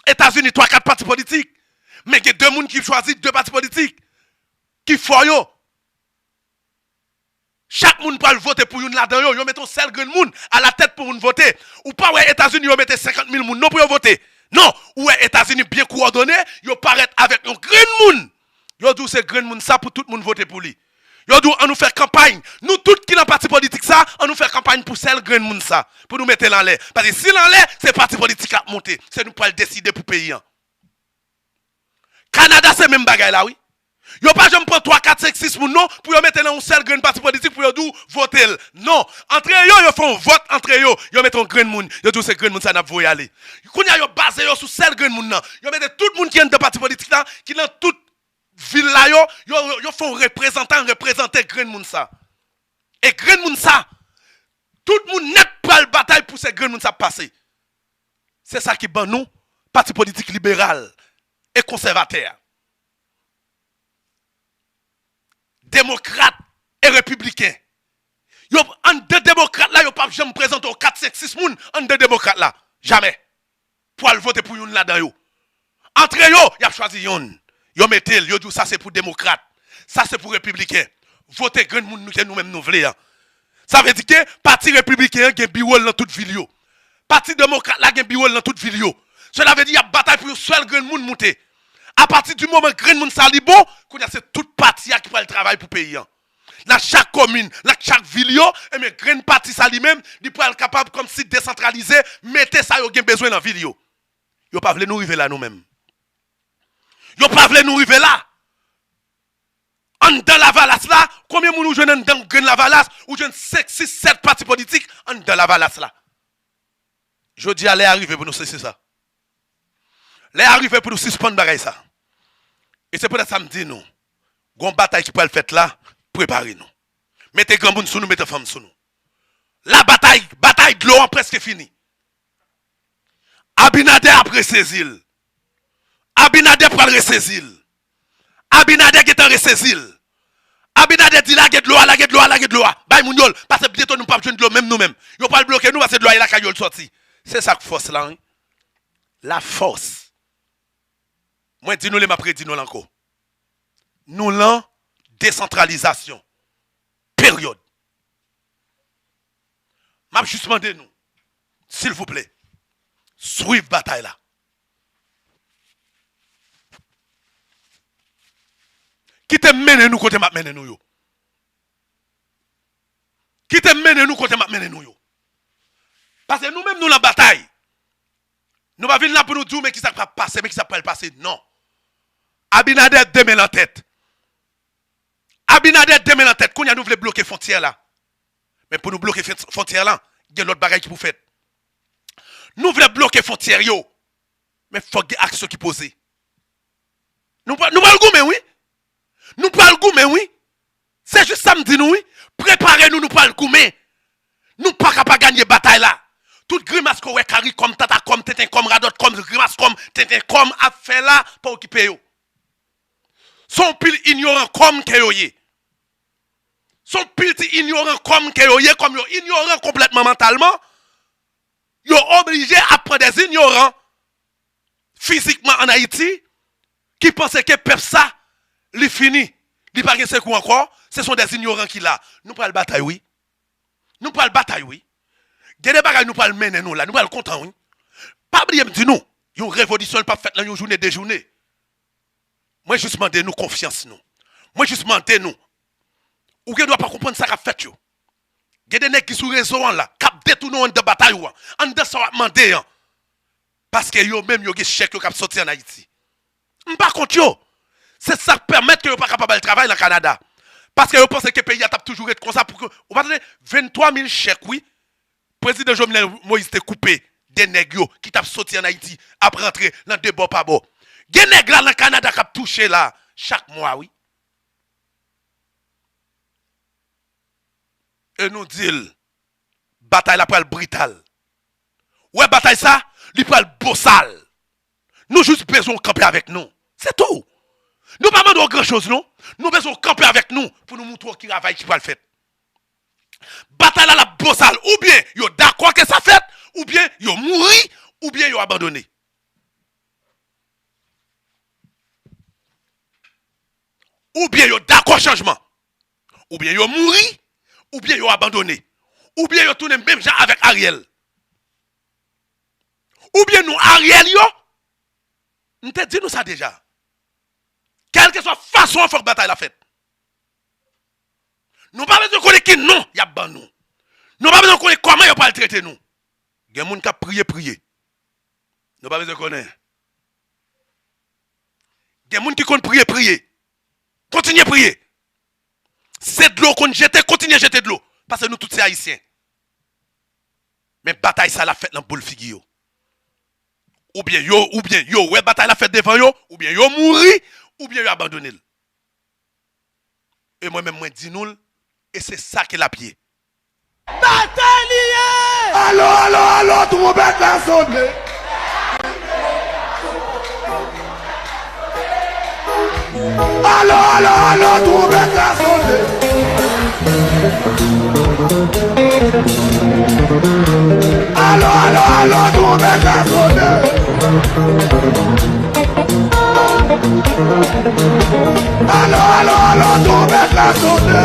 Etazini, twa, kat pati politik. Men gen de moun ki chwazi de pati politik ki fò yo. Chak moun pral vote pou youn ladan yo. Yo mete yon sèl grenn moun alatèt pou moun vote. Ou pa wè Etazini yo mete senkant mil moun non pou yo vote. Non, ou wè Etazini byen kowòdone, yo parèt avèk yon grenn moun. Yo di w se grenn moun sa pou tout moun vote pou li. Yo di w ann nou fè kanpay. Nou tout ki nan pati politik sa, ann nou fè kanpay pou sèl grenn moun sa. Pou nou mete l anlè. Paske si l anlè, se pati politik la ap monte. Se nou pral deside pou peyi an. Kanada se menm bagay la, wi. Yo pa janm pran twa, kat, senk, sis moun non pou yo mete nan yon sèl grenn pati politik pou yo di w vote l. Non. Antre yo, yo fè yon vòt antre yo. Yo mete yon grenn moun. Yo di w se grenn moun sa n ap voye ale. Kounye a yo baze yo sou sèl grenn moun nan. Yo mete tout moun ki anndan pati politik la, ki nan tout vil la yo, yo, yo, yo fè yon reprezantan reprezante grenn moun sa. E grenn moun sa, tout moun nèt pral batay pou se grenn moun sa pase. Se sa ki ban nou pati politik liberal e konsèvatè a. Demokrat e repibliken. Yo, anndan demokrat la, yo p ap janm prezante w kat, senk, sis moun anndan demokrat la. Jamè. Pou al vote pou youn ladan yo. Antre yo, y ap chwazi youn. Yo mete l, yo di w sa se pou demokrat. Sa se pou repibliken. Vote grenn moun nou ke nou menm nou vle an. Sa vle di ke pati repibliken an gen biwo l nan tout vil yo. Pati demokrat la gen biwo l nan tout vil yo. Sela vle di y ap batay pou yon sèl grenn moun moute. Apati di moman grenn moun sa li bon, kounye a se tout pati a ki pral travay pou peyi an. Nan chak komin, nan chak vil yo, ebyen grenn pati sa li menm, li pral kapab kòmsi desantralize, mete sa yo gen bezwen nan vil yo. Yo pa vle nou rive la nou menm. Yo pa vle nou rive la. Anndan Lavalas la, konbyen moun ou jwenn anndan grenn Lavalas? Ou jwenn senk, sis, sèt pati politik anndan Lavalas la. Jodi a, lè a rive pou nou sesi sa. Lè a rive pou nou sispann bagay sa. E se poutèt sa m di nou, gon batay ki pral fèt la, prepare nou. Mete granmoun sou nou, mete fanm sou nou. La batay, batay dlo an prèske fini. Abinader ap resezi l. Abinader pral resezi l. Abinader gentan resezi l. Abinader di lage dlo a, lage dlo a, lage dlo a. Bay moun yo l, paske byento nou p ap jwenn dlo menm nou menm. Yo pral bloke nou paske dlo a e lakay yo l sòti. Se sa k fòs la, wi. Lafòs. Mwen di nou li, m ap redi nou l ankò. Nou lan desantralizasyon. Peryòd. M ap jis mande nou, silvouplè, swiv batay la. Kite m mennen nou kote m ap mennen nou yo. Kite m mennen nou kote m ap mennen nou yo. Paske nou menm nou lan batay. Nou pa vin la pou nou di w men kisa k ap pase, men kisa k pral pase. Non. Abinader demen lan tèt. Abinader demen lan tèt. Kounye a nou vle bloke fwontyè la. Men pou nou bloke fwontyè la, gen lòt bagay ki pou fèt. Nou vle bloke fwontyè yo. Men fòk gen aksyon ki poze. Nou pral, nou pral goumen, wi. Nou pral goumen, wi. Se jis sa m di nou, wi. Prepare nou, nou pral goumen. Nou pa ka pa ganye batay la. Tout grimas ke w wè Karikòm, Tatakòm, Tentenkòm, Radòtkòm, Grimaskòm, Tentenkòm ap fè la, pa okipe yo. Se yon pil inyoran kòm ke yo ye. Se yon pil ti inyoran kòm ke yo ye, kòm yo inyoran konplètman mantalman. Yo oblije ap pran dè inyoran fizikman ann Ayiti ki panse ke pèp sa, li fini, li pa gen sekou ankò, se son dè inyoran ki la. Nou pral batay, wi. Nou pral batay, wi. Gen de bagay nou pral mennen nou la, nou pral kontan, wi. Pa bliye m di nou, yon revolisyon li p ap fèt lan yon jounen, de jounen. Mwen jis mande nou konfyans nou. Mwen jis mande nou. Ou gen dwa pa konprann sa k ap fèt yo. Gen de nèg ki sou rezo an la, k ap detounen w anndan batay ou an, anndan sa w ap mande an. Paske yo menm yo gen chèk yo k ap sòti ann Ayiti. M pa kont yo. Se sa k pèmèt ke yo pa kapab al travay lan Kanada. Paske yo panse ke peyi a t ap toujou ret konsa pou ke, ou pa tande, venntwa mil chèk, wi. Prezidan Jovenel Moïse te koupe de nèg yo ki t ap soti ann Ayiti, ap rantre lan de bò pa bò. Gen nèg la lan Kanada k ap touche la chak mwa, wi. E nou di l, batay la pral brital. Ou wè batay sa, li pral bosal. Nou jis bezwen w kanpe avèk nou. Se tou. Nou pa mande w gran choz, non. Nou bezwen w kanpe avèk nou pou nou moutre w ki travay ki pral fèt. Batay la, l ap bosal. Oubyen yo dakò ke sa fèt, oubyen yo mouri, oubyen yo abandone. Oubyen yo dakò chanjman. Oubyen yo mouri, oubyen yo abandone. Oubyen yo tounen menm jan avèk Ariel. Oubyen nou Ariel yo, m te di nou sa deja. Kèlkeswa fason an, fòk batay la fèt. Nou pa bezwen konnen ki non y ap ban nou. Nou pa bezwen konnen kòman yo pral trete nou. Gen moun k ap priye, priye. Nou pa bezwen konnen. Gen moun ki konn priye, priye. Kontinye priye. Si se dlo w konn jete, kontinye jete dlo. Paske nou tout se Ayisyen. Men batay sa l ap fèt nan boul figi yo. Oubyen yo, oubyen yo wè batay la fèt devan yo, oubyen yo mouri, oubyen yo abandone l. E mwen menm, mwen di nou l, e se sa ke l ap ye. Batay li ye! Alo, alo, alo, twonpèt la sone! Alo, alo, alo, twonpèt la sone! Alo, alo, alo, twonpèt la sone! Alo, alo, alo, twonpèt la sone!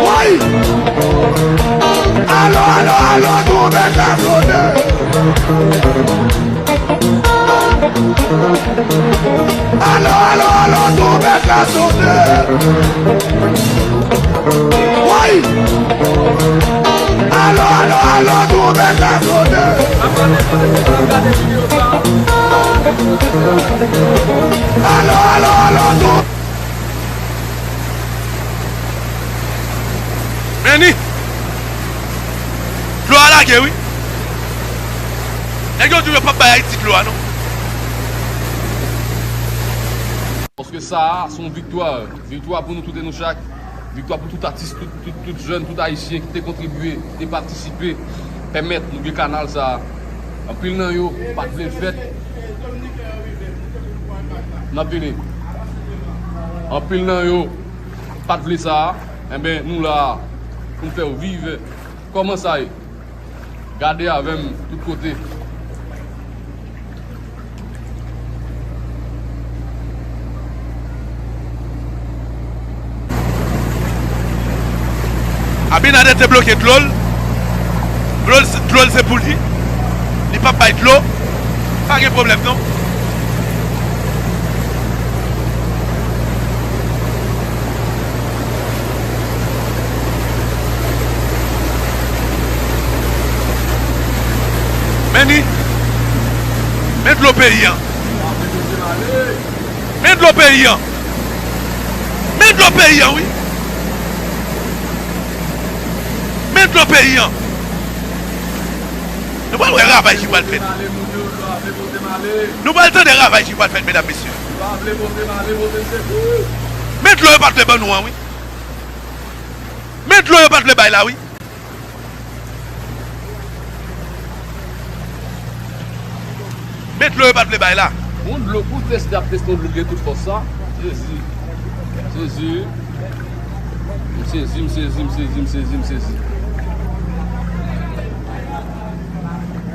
Woy! Alo, alo, alo, twonpèt la sone! Alo, alo, alo, twonpèt la sone! Woy! Alo, alo, alo, twonpèt la sone! Alo, alo, alo, twonpèt Men ni! Dlo a lage wi. Nèg yo di yo p ap bay Ayiti dlo a non. Paske sa a se yon viktwa. Viktwa pou nou tout e nou chak. Viktwa pou tout atis, tout, tout, tout jèn, tout Ayisyen ki te kontribye, ki te patisipe, pèmèt nou gen kanal sa a. Anpil nan yo pa t vle l fèt. N ap vini. Anpil nan yo pa t vle sa a. Enben, nou la a pou n fè w viv kòman sa ye. Gade avè m tout kote. Abinader te bloke dlo l. Dlo l, dlo l se pou li. Li p ap bay dlo. Pa gen pwoblèm non. Men ni, men dlo peyi an. Men dlo peyi an. Men dlo peyi an, wi. Men dlo peyi an. Nou pral wè ravaj ki pral fèt. Nou pral tande ravaj ki pral fèt, medam, mesye. Men dlo yo pa t vle ban nou an, wi. Men dlo yo pa t vle bay la, wi. Men dlo yo pa t vle bay la. Bon, dlo pou teste ap teste yon dlo ki gen tout fòs sa. Jezi. Jezi. M sezi, m sezi, m sezi, m sezi, m sezi.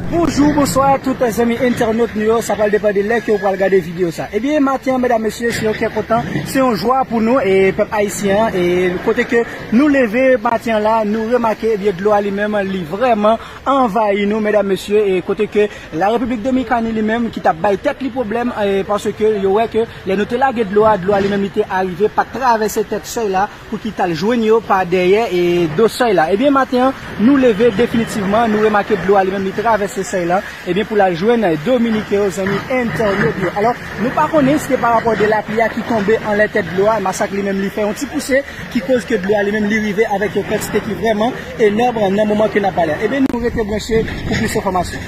Bonjou, bonswa tout zanmi entènot nou yo, sa pral depann de lè ke w pral gade videyo sa. Ebyen, maten an, medam, mesye, se yon kè kontan, se yon jwa pou nou, e pèp ayisyen an, e kote ke nou leve maten an la, nou remake, ebyen, dlo a li menm, li vrèman anvayi nou, medam, mesye, e kote ke la Repiblik Dominikani li menm ki t ap bay tèt li pwoblèm, e paske yo wè ke lè nou te lage dlo a, dlo a li menm li te arive, pa t travèse tèt sèy la, pou ki t al jwenn yo pa dèyè e do sèy la. Ebyen, maten an, nou leve definitivman, nou remake dlo a li menm li travèse sèy la, ebyen, pou l al jwenn Dominiken yo, zanmi entènot yo. Alò, nou pa konnen si se pa rapò de lapli a ki tonbe anlè tèt dlo a, masak li menm li fè yon ti pouse, ki koz ke dlo a li menm li rive avèk yon kantite ki vrèman enòm nan moman ke n ap pale a. Ebyen, nou rete branche pou plis enfòmasyon.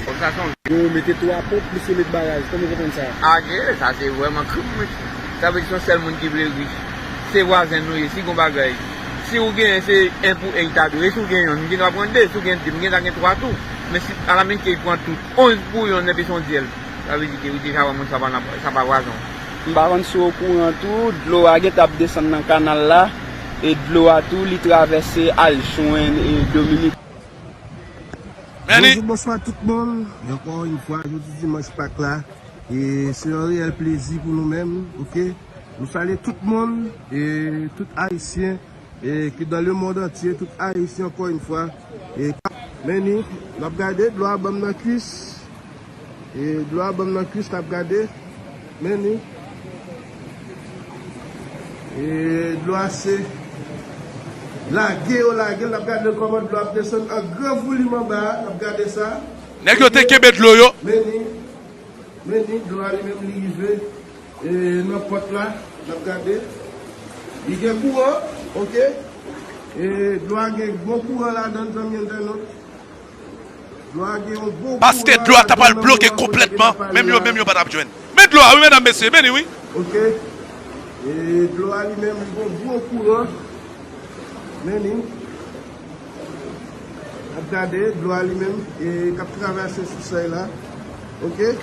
Yo mete twa ponp, plis yo met baraj, kòman w konprann sa? Ake, sa se vrèman krim, mesye. Sa vle di se yon sèl moun ki vle rich. Se vwazen nou ye, si gon bagay. Si w genyen, se en pou en li ta dwe. E si w gen yonn, m gen dwa pran de. Si w gen de, m gen dwa gen twa tou. Men si, alamen ke l pran tout, onz pou yonn, epi se yon dyèl. Sa vle di ke wi, deja wè moun sa pa nan, sa pa vwazen w. M pa konn si w okouran tou, dlo a gentan ap desann nan kanal la, e dlo a tou, li travèse al jwenn, e, Dominik. Bonjou, bonswa tout moun. E ankò yon fwa, jodi dimanch Pak la, e se yon reyèl plezi pou nou menm, oke? Nou salye tout moun, e tout Ayisyen, e ki dans le monde entier, tout Ayisyen, ankò yon fwa, e k ap, men ni, n ap gade, dlo a ban m nan kwis, e dlo a ban m nan kwis, n ap gade, men ni. E dlo a se lage yo lage l, n ap gade kòman dlo ap desann an gran volim anba a, n ap gade sa. Nèg yo te kenbe dlo yo. Men ni, men ni, dlo a li menm li rive. E nan pòt la, n ap gade. Li gen kouran, oke. E dlo a gen bon kouran ladan l, zanmi entènot. Dlo a gen yon bon kouran ladan l nan moman kote ke n ap pale la. Paske dlo a ta pral bloke konplètman, menm yo menm yo pa t ap jwenn. Men dlo a, wi, medam, mesye, men li, wi. Oke. E dlo a li menm, li gen yon bon kouran. Men li. N ap gade dlo a li menm, e, k ap travèse sou sèy la. Oke.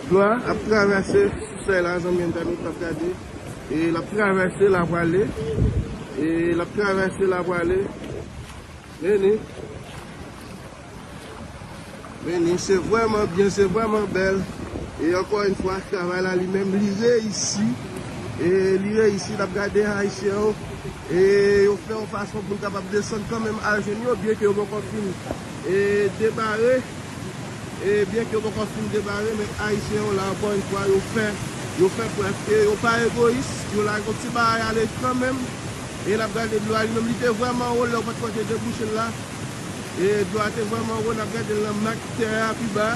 Dlo a ap travèse sou sèy la, zanmi entènot, n ap gade. E l ap travèse la prale. E l ap travèse la prale. Men li. Men li, se vrèman byen, se vrèman bèl. E ankò yon fwa, travay la li menm, li reyisi. E li reyisi, n ap gade Ayisyen yo. E yo fè yon fason pou n kapab desann kanmenm al jwenn yo, byen ke yo poko fin, e, debare. E byen ke yo poko fin debare, men Ayisyen yo la, ankò yon fwa, yo fè, yo fè prèv ke yo pa egoyis. Yo lage yon ti bagay ale kanmenm. E n ap gade dlo a li menm, li te vrèman wo lè w pa t wè te debouche l la. E dlo a te vrèman wo, n ap gade l nan mak tè a pi ba.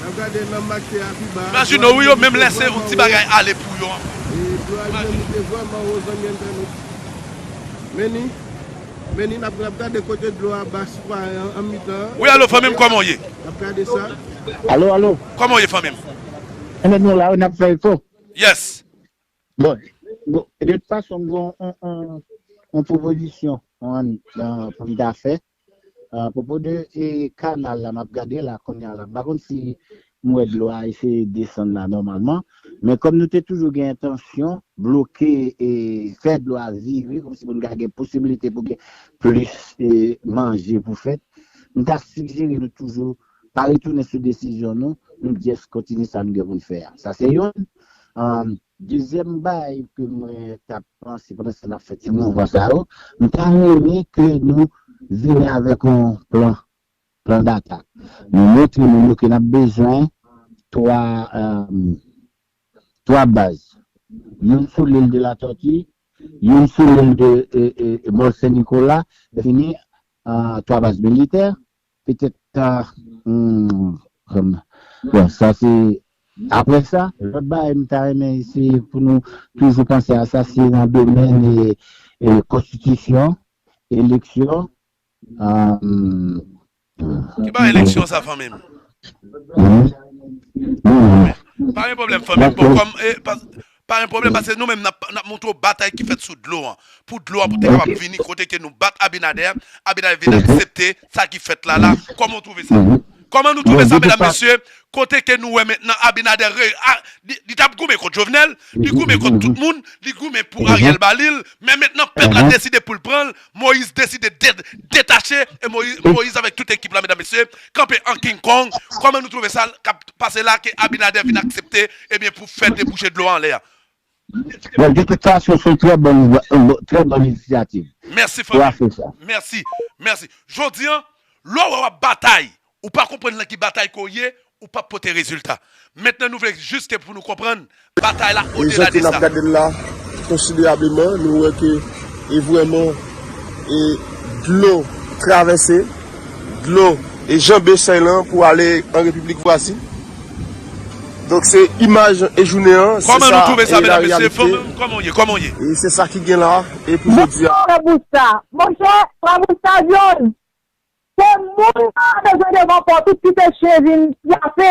N ap gade l nan mak tè a pi ba. Imajine w, wi, yo menm lèse yon ti bagay ale pou yo ankò. E dlo a li menm, li te vrèman wo, zanmi entènot. Men ni, men ni, n ap, n ap gade kote dlo a ba sou pa an, an mitan an. Wi, alo, fanmi m, kòman w ye? N ap gade sa. Alo, alo. Kòman w ye, fanmi m? Enben, nou la, wi, n ap fè efò. Yes. Bon, bon, de tout fason, m gen yon, yon, yon pwopozisyon, yon, yon, pou m ta fè. Apwopo de, e, kanal la, m ap gade la, kounye a la. M pa konn si m wè dlo a eseye desann la nòmalman. Men kòm nou te toujou gen entansyon bloke, e, fè dlo a vire, kòmsi pou n ka gen posibilite pou gen plis, e, manje pou fèt, m ta sijere nou toujou pa retounen sou desizyon nou, nou just kontinye sa nou gen pou n fè a. Sa se youn. Ann, dezyèm bagay ke mwen t ap panse pandan sa n ap fè ti mouvman sa yo, m ta renmen ke nou vini avèk yon plan, plan d'atak. Nou montre moun yo ke n ap bezwen twa, ann, twa baz. Youn sou lil de Latòti, youn sou lil de, e, e, e, Mòl Sen Nikola, fini, ann, twa baz militè. Petèt, hmm, bon, sa se, apre sa, lòt bagay m ta renmen se pou nou toujou panse a sa, se nan domèn, e, e, konstitisyon, eleksyon, ann, ki ba eleksyon sa, fanmi m? Pa gen pwoblèm, fanmi m. Bon, kòm, e, pa, pa gen pwoblèm, paske nou menm, n ap, n ap montre w batay ki fèt sou dlo an. Pou dlo an, pou te kapab vini kote ke nou bat Abinader, Abinader vin aksepte sa ki fèt la, la. Kòman w twouve sa? Kòman nou twouve sa, medam, mesye? Kote ke nou wè mentnan Abinader, re-, a, li, li t ap goumen kont Jovenel, li goumen kont tout moun, li goumen pou Ariel ba li l, men mentnan pèp la deside pou l pran l, Moïse deside de-, detache, e Moïse, Moïse avèk tout ekip la, medam, mesye, kanpe an King Kong. Kòman nou twouve sa k ap pase la, ke Abinader vin aksepte, ebyen, pou fè debouche dlo an anlè a? Bon, de tout fason, se yon trè bòn, trè bòn inisyativ. Mèsi, fanmi. Mèsi, mèsi. Jodi an, lè w wè w ap batay, ou pa konprann nan ki batay ke w ye, ou p ap pote rezilta. Mentnan, nou vle jis ke pou nou konprann batay la odela de sa. Jan ke n ap gade l la, konsiderableman, nou wè ke, e vrèman, e dlo travèse, dlo, e janbe sèy lan pou ale an repiblik vwazin. Donk, se imaj e jounen an, se sa, e reyalite. Kòman nou twouve sa, medam, mesye? Fanmi m, kòman w ye? Kòman w ye? E se sa ki gen la, e pou jodi a. Bonjou, frè Bousta. Monchè, frè Bousta John, se moun nan bezwen devan pòt ou, kite chen vin pyafe.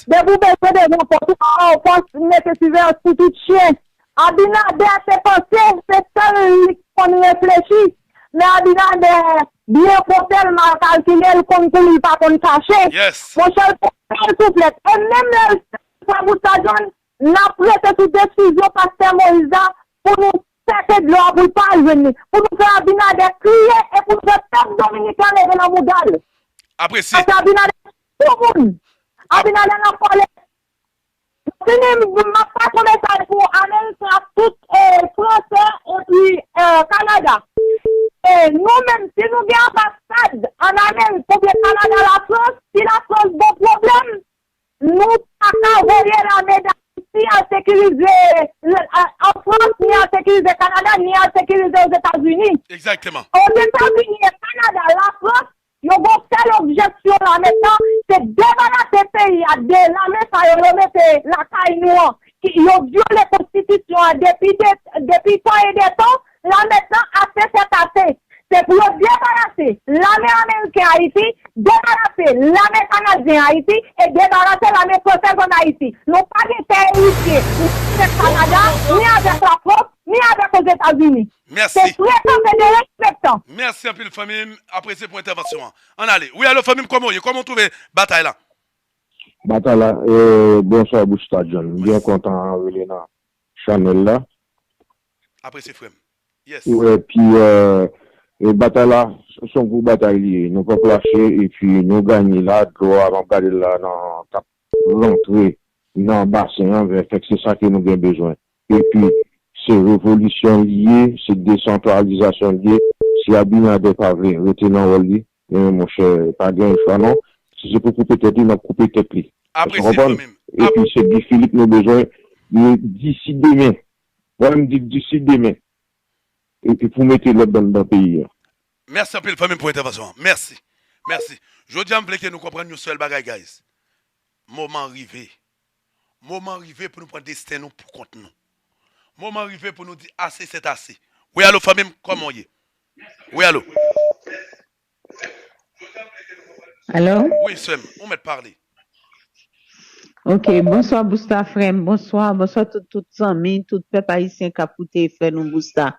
Depi w bezwen devan pòt ou, pa ba w fòs, mete siveyans pou tout chen. Abinader te panse se sèl li k konn reflechi, men Abinader byen konte l, mal kalkile, l konn kou li pa konn kache. Monchè, l pran l souflèt. E menm lè l fè Bousta John, n ap rete sou desizyon pastè Moïse la pou nou sèke dlo a pou l pa al jwenn li, pou nou fè Abinader kriye e pou nou fè pèp dominiken leve nan mouda l. Apresye. Paske Abinader se yon moun. Abinader nan pale. Fini, m ap pase mesaj pou Ameriken ak tout, e, Fransè epi, e, Kanada. E nou menm, si nou gen anbasad ann Amerik oubyen Kanada, Lafrans, si Lafrans gen pwoblèm, nou pa ka voye lame Dayiti al sekirize, e, an Frans, ni al sekirize Kanada, ni al sekirize Ozetazini. Egzakteman. Ozetazini e Kanada, Lafrans, yo gon sèl objeksyon la mentnan, Se debarase peyi a de lame sa yo, yo mete lakay nou an, ki yo vyole konstitisyon an depi de, depi tan e de tan. La mentnan, ase sèt ase. Se pou yo debarase lame ameriken Ayiti, debarase lame kanadyen Ayiti e debarase lame fransèz ann Ayiti. Nou pa gen tè eritye, ni avèk Kanada, ni avèk Lafrans, ni avèk Ozetazini. Se frekan, se derespektan. Mèsi anpil fanmi m, apresye pou entèvansyon an. Ann ale. Wi, alo fanmi m, kòman w ye? Kòman w twouve batay la? Batay la, eh, bonswa Busta John. M byen kontan rele nan chanèl la. Apresye frè m. Epi, eh, batay la, se yon gwo batay li ye. Nou p ap lache, epi nou ganye la. Dlo a, m ap gade l la nan k ap rantre nan basen an, vè fèk, se sa ke nou gen bezwen. Epi, se revolisyon li ye, se desantralizasyon li ye. Si Abinader pa vle rete nan wòl li, men monchè, pa gen chwa non. Si se pou koupe tèt li, n ap koupe tèt li. Èske w konprann? Epi, se Guy Philippe nou bezwen, disi demen. Mwen menm di disi demen. Epi pou mete lòd anndan peyi a. Mèsi anpil fanmi m pou entèvansyon an. Mèsi. Mèsi. Jodi a m vle ke nou konprann yon sèl bagay, guys. Moman rive. Moman rive pou nou pran desten nou pou kont nou. Moman rive pou nou di ase sèt ase. Wi alo fanmi m, kòman w ye? Wi alo. Alo? Wi sè m, ou mèt pale. Ok, bonswa Busta frè m, bonswa, bonswa tout tout zanmi, tout pèp ayisyen k ap koute frè nou Busta.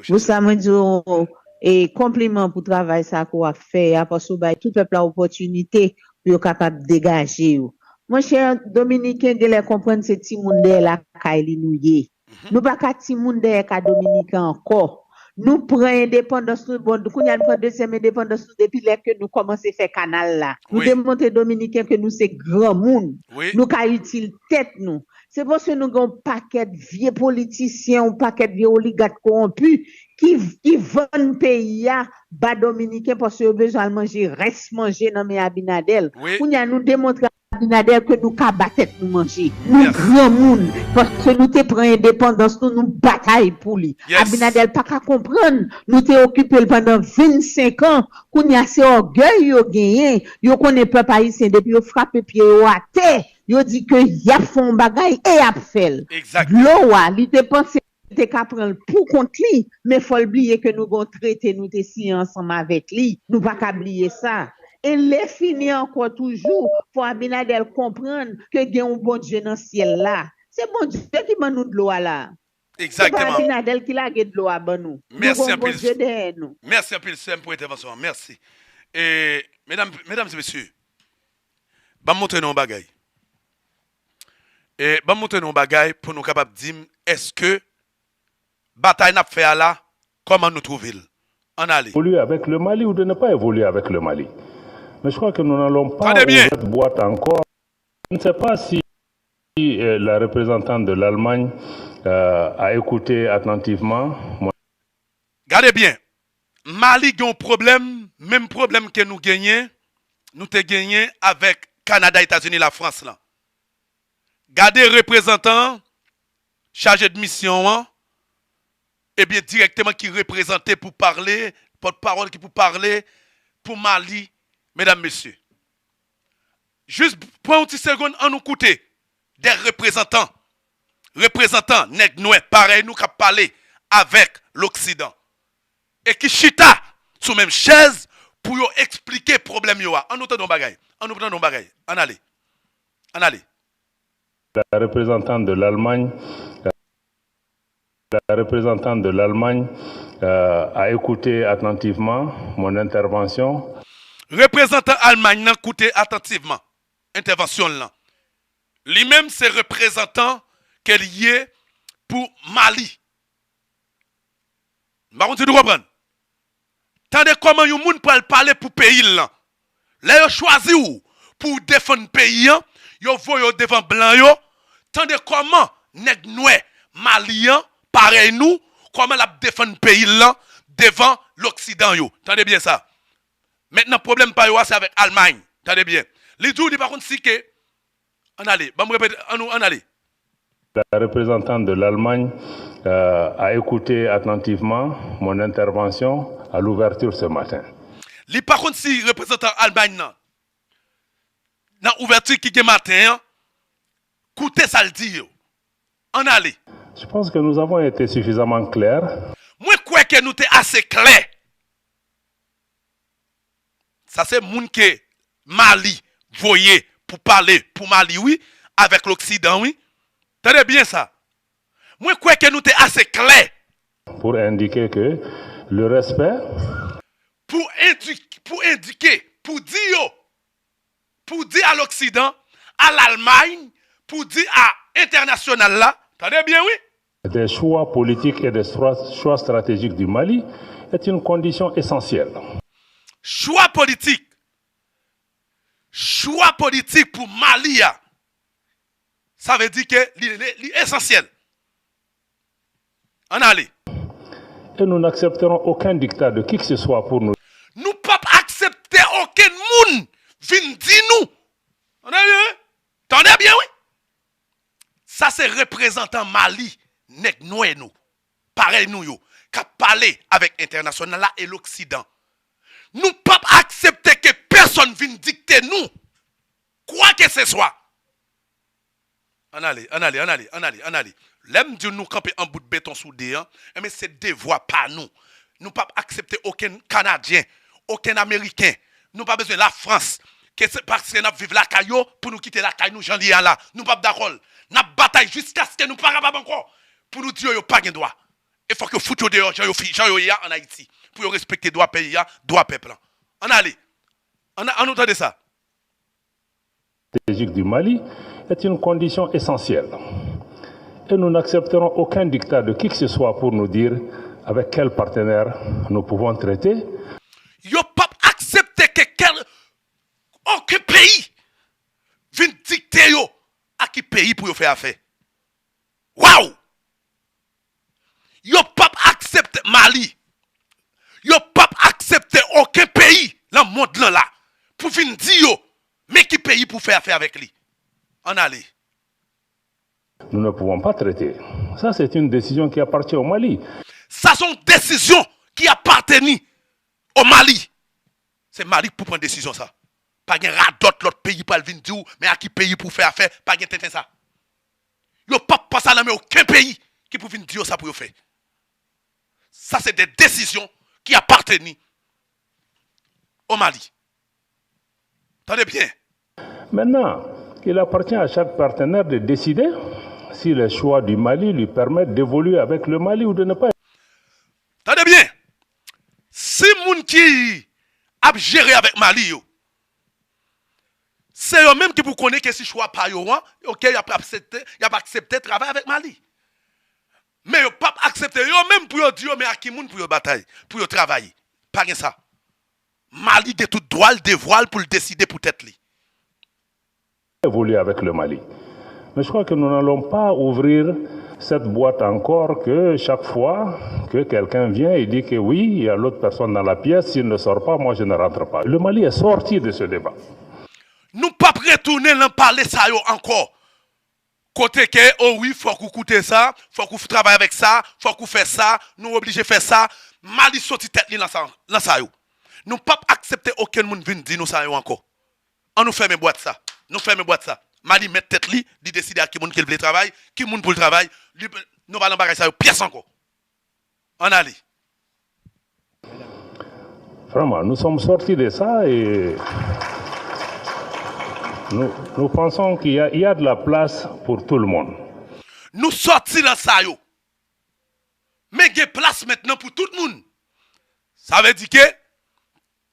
Busta mwen di w e konpliman pou travay sa ke w ap fè a, paske w bay tout pèp la opòtinite pou yo kapab degaje yo. Monchè, Dominiken genlè konprann se timoun dèyè lakay li nou ye. Nou pa ka timoun dèyè ka Dominiken ankò. Nou pran endepandans nou, bon, kounye a nou pran dezyèm endepandans nou depi lè ke nou kòmanse fè kanal la. Nou te montre Dominiken ke nou se granmoun. Nou ka itil tèt nou. Se paske nou gen yon pakèt vye politisyen, yon pakèt vye oligak kowonpi ki, ki vann peyi a ba Dominiken paske yo bezwen al manje rès manje nan men Abinader. Kounye a nou demontre Abinader ke nou ka ba tèt nou manje. Nou granmoun, paske nou te pran endepandans nou, nou batay pou li. Abinader pa ka konprann, nou te okipe l pandan vennsenk an, kounye a se ògèy yo genyen, yo konnen pèp ayisyen depi yo frape pye yo atè, yo di ke y ap fè yon bagay e y ap fè l. Dlo a, li te panse te ka pran l pou kont li, men fò l bliye ke nou gen yon trete nou te siyen ansanm avèk li. Nou pa ka bliye sa. E lè fini ankò toujou, fò Abinader konprann ke gen yon Bondye nan syèl la. Se Bondye ki ban nou dlo a la. Se pa Abinader ki lage dlo a ban nou. Nou gen yon Bondye dèyè nou. Mèsi anpil sè m pou entèvansyon an. Mèsi. E, medam, medam e mesye, ban m montre nou yon bagay. E ban m montre nou yon bagay pou nou kapab di m èske batay n ap fè a la, kòman nou twouve l? Ann ale. Évoluer avec le Mali ou de ne pas évoluer avec le Mali. Mais je crois que nous n'allons pas ouvrir cette boîte encore. Je ne sais pas si euh, la représentante de l'Allemagne euh, a écouté attentivement. Gade byen, Mali gen yon pwoblèm, menm pwoblèm ke nou genyen, nou te genyen avèk Kanada, Etazini, Lafrans lan. Gade reprezantan an, chaje de misyon an, ebyen dirèkteman ki reprezante pou pale, pòtpawòl ki pou pale pou Mali, medam, mesye. Jis pran yon ti segonn, ann nou koute de reprezantan, reprezantan nèg nwè parèy nou k ap pale avèk loksidan e ki chita sou menm chèz pou yo eksplike pwoblèm yo a. Ann nou tande yon bagay. Ann nou tande yon bagay. Ann ale. Ann ale. La représentante de l'Allemagne la représentante de l'Allemagne euh, a écouté attentivement mon intervention. Reprezantan Almay nan koute atantivman entèvansyon l lan. Li menm se reprezantan ke l ye pou Mali. M pa konn si nou konprann. Tande kòman yon moun pral pale pou peyi l lan. Lè yo chwazi w pou w defann peyi an, yo voye w devan blan yo. Tande kòman nèg nwè Mali an, parèy nou, kòman l ap defann peyi l lan devan loksidan yo. Tande byen sa. Mentnan pwoblèm pa yo a se avèk Almay. Tande byen. Li di w li pa konn si ke Ann ale, ban m repete, ann nou, ann ale. La représentante de l'Allemagne euh, a écouté attentivement mon intervention à l'ouverture ce matin. Li pa konn si reprezantan Almay nan nan ouvèti ki gen maten an, koute sa l di yo. Ann ale. Je pense que nous avons été suffisamment clairs. Mwen kwè ke nou te ase klè. Sa se moun ke Mali voye pou pale pou Mali, wi, avèk Loksidan, wi. Tande byen sa. Mwen kwè ke nou te ase klè. Pour indiquer que le respect. Pou indi-, pou endike, pou di yo, pou di a Loksidan, a Lalmay, pou di a entènasyonal la, tande byen, wi. Des choix politiques et des choix, choix stratégiques du Mali est une condition essentielle. Chwa politik, chwa politik pou Mali a, sa vle di ke li, li, li esansyèl. Ann ale. Et nous n'accepterons aucun diktat de qui que ce soit pour nous. Nou p ap aksepte okenn moun vin di nou. Tande byen, wi. Tande byen, wi. Sa se reprezantan Mali, nèg nwè nou, parèy nou yo, k ap pale avèk entènasyonal la e Loksidan. Nou p ap aksepte ke pèsonn vin dikte nou, kwa ke se swa. Ann ale, ann ale, ann ale, ann ale, ann ale. Lè m di w nou kanpe an bout beton sou de an, enben se devwa pa nou. Nou p ap aksepte okenn Kanadyen, okenn Ameriken. Nou pa bezwen Lafrans. Ke se paske n ap viv lakay yo pou nou kite lakay nou jan li ye a la. Nou p ap dakò l. N ap batay jiskaske nou pa kapab ankò. Pou nou di yo, yo pa gen dwa. E fòk yo fout yo deyò jan yo fi-, jan yo ye a ann Ayiti. Pou yo respekte dwa peyi a, dwa pèp lan. Ann ale. Ann, ann nou tande sa. Stratégique du Mali est une condition essentielle. Et nous n'accepterons aucun diktat de qui que ce soit pour nous dire avec quel partenaire nous pouvons traiter. Yo p ap aksepte ke kèl, okenn peyi vin dikte yo a ki peyi pou yo fè afè. Waw! Yo p ap aksepte Mali. Yo p ap aksepte okenn peyi nan mond lan la pou vin di yo, men ki peyi pou fè afè avèk li. Ann ale. Nous ne pouvons pas traiter. Ça, c'est une décision qui appartient au Mali. Sa se yon desizyon ki aparteni o Mali. Se Mali k pou pran desizyon sa. Pa gen radòt lòt peyi pral vin di w, men a ki peyi pou fè afè, pa gen tenten sa. Yo p ap pran sa nan men okenn peyi ki pou vin di yo sa pou yo fè. Sa se de desizyon ki aparteni o Mali. Tande byen. Maintenant, il appartient à chaque partenaire de décider si les choix du Mali lui permettent d'évoluer avec le Mali ou de ne pas. Tande byen. Si moun ki ap jere avèk Mali yo, se yo menm ki pou konnen ke si chwa pa yo an, oke, y ap aksepte, y ap aksepte travay avèk Mali. Men yo p ap aksepte yo menm pou yo di yo men ak ki moun pou yo batay, pou yo travay. Pa gen sa. Mali gen tout dwa l, devwa l pou l deside pou tèt li. Évoluer avec le Mali. Mais je crois que nous n'allons pas ouvrir cette boîte encore que chaque fois que quelqu'un vient et dit que oui, il y a l'autre personne dans la pièce, s'il ne sort pas, moi je ne rentre pas. Le Mali est sorti de ce débat. Nou p ap retounen nan pale sa yo ankò. Kote ke, o wi, fòk ou koute sa, fòk ou travay avèk sa, fòk ou fè sa, nou oblije fè sa. Mali soti tèt li nan sa, nan sa yo. Nou p ap aksepte okenn moun vin di nou sa yo ankò. An nou fèmen bwat sa. Nou fèmen bwat sa. Mali mèt tèt li, li deside ak ki moun ke l vle travay, ki moun pou l travay. Li, nou pa nan bagay sa yo pyès ankò. Ann ale. Vraiment, nous sommes sortis de ça et nous, nous pensons qu'il y a, il y a de la place pour tout le monde. Nou sòti nan sa yo. Men gen plas mentnan pou tout moun. Sa vle di ke,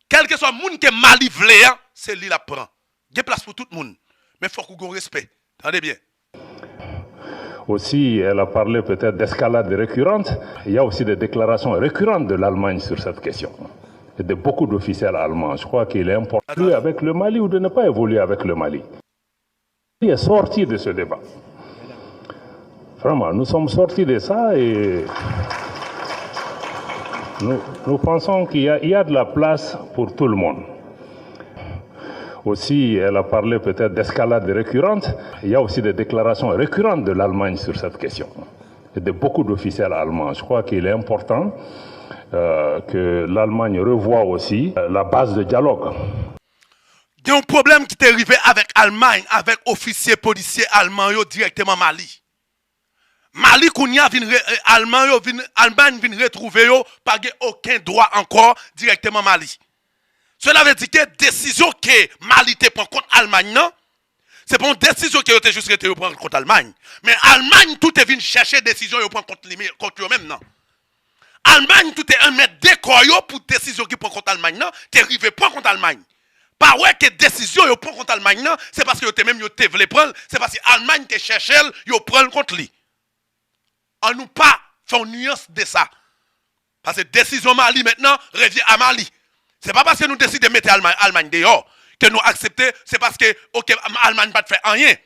kèlkeswa moun ke Mali vle a, se li l ap pran. Gen plas pou tout moun. Men fòk ou gen respè. Tande byen. Aussi, elle a parlé peut-être d'escalade récurrente. Il y a aussi des déclarations récurrentes de l'Allemagne sur cette question. Et de beaucoup d'officiels allemands. Je crois qu'il est important d'évoluer avec le Mali ou de ne pas évoluer avec le Mali. Il est sorti de ce débat. Vraiment, nous sommes sortis de ça et nous, nous pensons qu'il y a, il y a de la place pour tout le monde. Aussi, elle a parlé peut-être d'escalade récurrente. Il y a aussi des déclarations récurrentes de l'Allemagne sur cette question. Et de beaucoup d'officiels allemands. Je crois qu'il est important, euh, que l'Allemagne revoie aussi, euh, la base de dialogue. Gen yon pwoblèm ki te rive avèk Almay, avèk ofisye polisye alman yo dirèkteman Mali. Mali kounye a vin re- eh, Alman yo vin Almay vin retwouve yo pa gen okenn dwa ankò dirèkteman Mali. Sela vle di ke desizyon ke Mali te pran kont Almay nan, se pa yon desizyon ke yo te jis rete yo pran kont Almay. Men Almay tou te vin chèche desizyon yo pran kont li men- kont yo menm nan. Almay tou te enmèt dekò yo pou desizyon ki pran kont Almay nan te rive pran kont Almay. Pa wè ke desizyon yo pran kont Almay nan, se paske yo te menm yo te vle pran l, se paske Almay te chèche l, yo pran l kont li. An nou pa fè yon niyans de sa. Paske desizyon Mali mentnan revyen a Mali. Se pa paske nou deside mete Almay, Almay deyò ke nou aksepte, se paske, oke, Almay pa t fè anyen.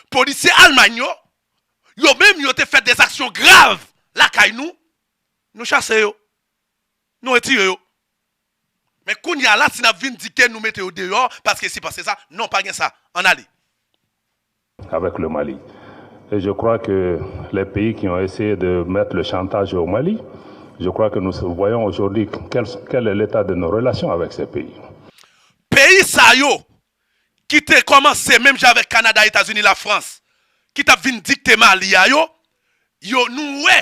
Polisye Almay yo, yo menm yo te fè dèzaksyon grav lakay nou, nou chase yo. Nou retire yo. Men kounye a la, si n ap vin di ke nou mete yo deyò, paske si, paske sa, non, pa gen sa. Ann ale. Avec le Mali. Et je crois que les pays qui ont essayé de mettre le chantage au Mali, je crois que nous voyons aujourd'hui quel, quel est l'état de nos relations avec ces pays. Peyi sa yo ki te kòmanse menm jan avèk Kanada, Etazini, Lafrans, ki t ap vin dikte Mali a yo, yo nou wè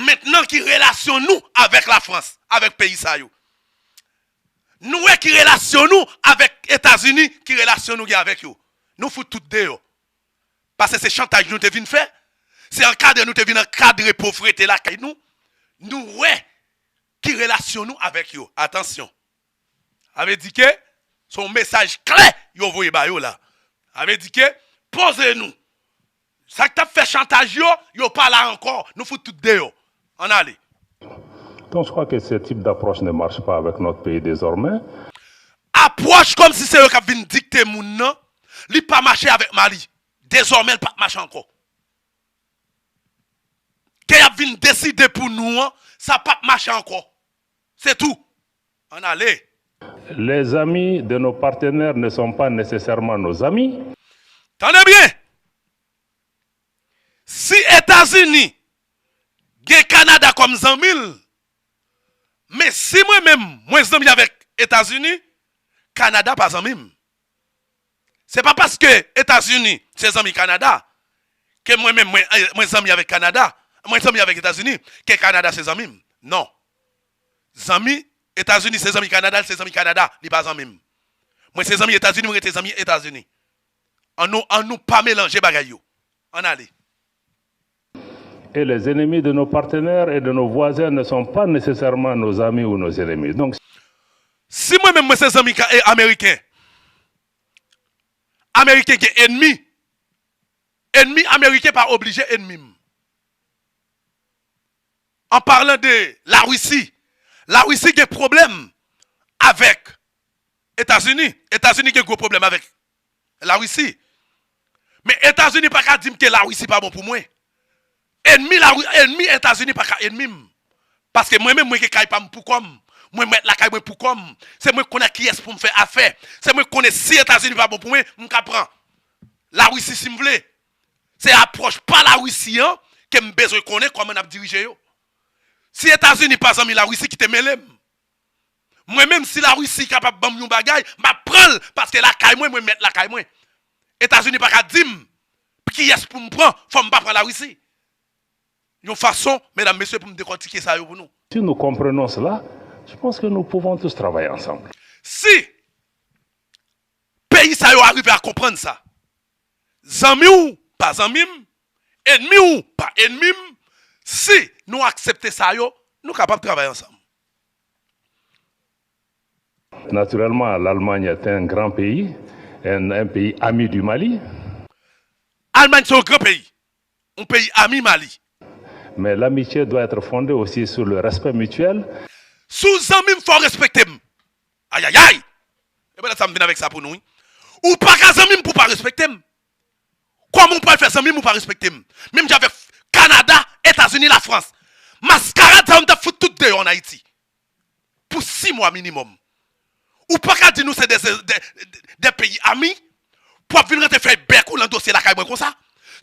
mentnan ki relasyon nou avèk Lafrans, avèk peyi sa yo. Nou wè ki relasyon nou avèk Etazini, ki relasyon nou gen avèk yo. Nou fout tout deyò. Paske se chantaj nou te vin fè, se ankadre nou te vin ankadre povrete lakay nou. Nou wè ki relasyon nou avèk yo. Atansyon. Sa vle di ke se yon mesaj klè yo voye ba yo la. Sa vle di ke poze nou. Sa k t ap fè chantaj yo, yo pa la ankò. Nou fout tout deyò. Ann ale. Donc je crois que ce type d'approche ne marche pas avec notre pays désormais. Apwòch kòmsi se yo k ap vin dikte moun nan, li pa mache avèk Mali. Dezòmè l p ap mache ankò. Ke y ap vin deside pou nou an, sa p ap mache ankò. Se tou. Ann ale. Les amis de nos partenaires ne sont pas nécessairement nos amis. Tande byen! Si Etazini gen Kanada kòm zanmi l, men si mwen menm mwen zanmi avèk Etazini, Kanada pa zanmi m. Se pa paske Etazini se zanmi Kanada ke mwen menm mwen, mwen zanmi avèk Kanada, mwen zanmi avèk Etazini, ke Kanada se zanmi m. Non. Zanmi Etazini se zanmi Kanada, l se zanmi Kanada, li pa zanmi m. Mwen se zanmi Etazini, mwen rete zanmi Etazini. An nou, an nou pa melanje bagay yo. Ann ale. Et les ennemis de nos partenaires et de nos voisins ne sont pas nécessairement nos amis ou nos ennemis. Donc, Si mwen menm mwen se zanmi ka- e, ameriken, ameriken gen enmi. Enmi ameriken pa oblije enmi m. An palan de Larisi, Larisi gen pwoblèm avèk Etazini. Etazini gen gwo pwoblèm avèk Larisi. Men Etazini pa ka di m ke Larisi pa bon pou mwen. Enmi Lari, enmi Etazini pa ka enmi m. Paske mwen menm mwen gen kay pa m pou kò m. Mwen mèt lakay mwen pou kò m. Se mwen k konnen ak kiyès pou m fè afè. Se mwen k konnen si Etazini pa bon pou mwen, m ka pran Larisi si m vle. Se apwòch pa Larisi an ke m bezwen konnen kòman n ap dirije yo. Si Etazini pa zanmi Larisi, kite mele m. Mwen menm si Larisi kapab ban m yon bagay, m ap pran l paske lakay mwen, mwen mèt lakay mwen. Etazini pa ka di m kiyès pou m pran, fò m pa pran Larisi. Yon fason, medam, mesye, pou m dekòtike sa yo pou nou. Si nous comprenons cela, je pense que nous pouvons tous travailler ensemble. Si peyi sa yo arive a konprann sa, zanmi w pa zanmi m, enmi w pa enmi m, si nou aksepte sa yo, nou kapab travay ansanm. Naturellement, l'Allemagne est un grand pays, un, un pays ami du Mali. Almay se yon gran peyi, yon peyi ami Mali. Mais l'amitié doit être fondée aussi sur le respect mutuel. Si w zanmi m, fò w respekte m. Ayayay! E pa sa m vin avèk sa pou nou, wi. Ou pa ka zanmi m pou w pa respekte m. Kòman w pral fè zanmi m ou pa respekte m? Menm jan avèk Kanada, Etazini, Lafrans. Maskarad sa yo m t ap fout tout deyò ann Ayiti. Pou sis mwa minimòm. Ou pa ka di nou se de, de, de, de peyi ami, pou w ap vin rantre fèy bèk ou nan dosye lakay mwen konsa.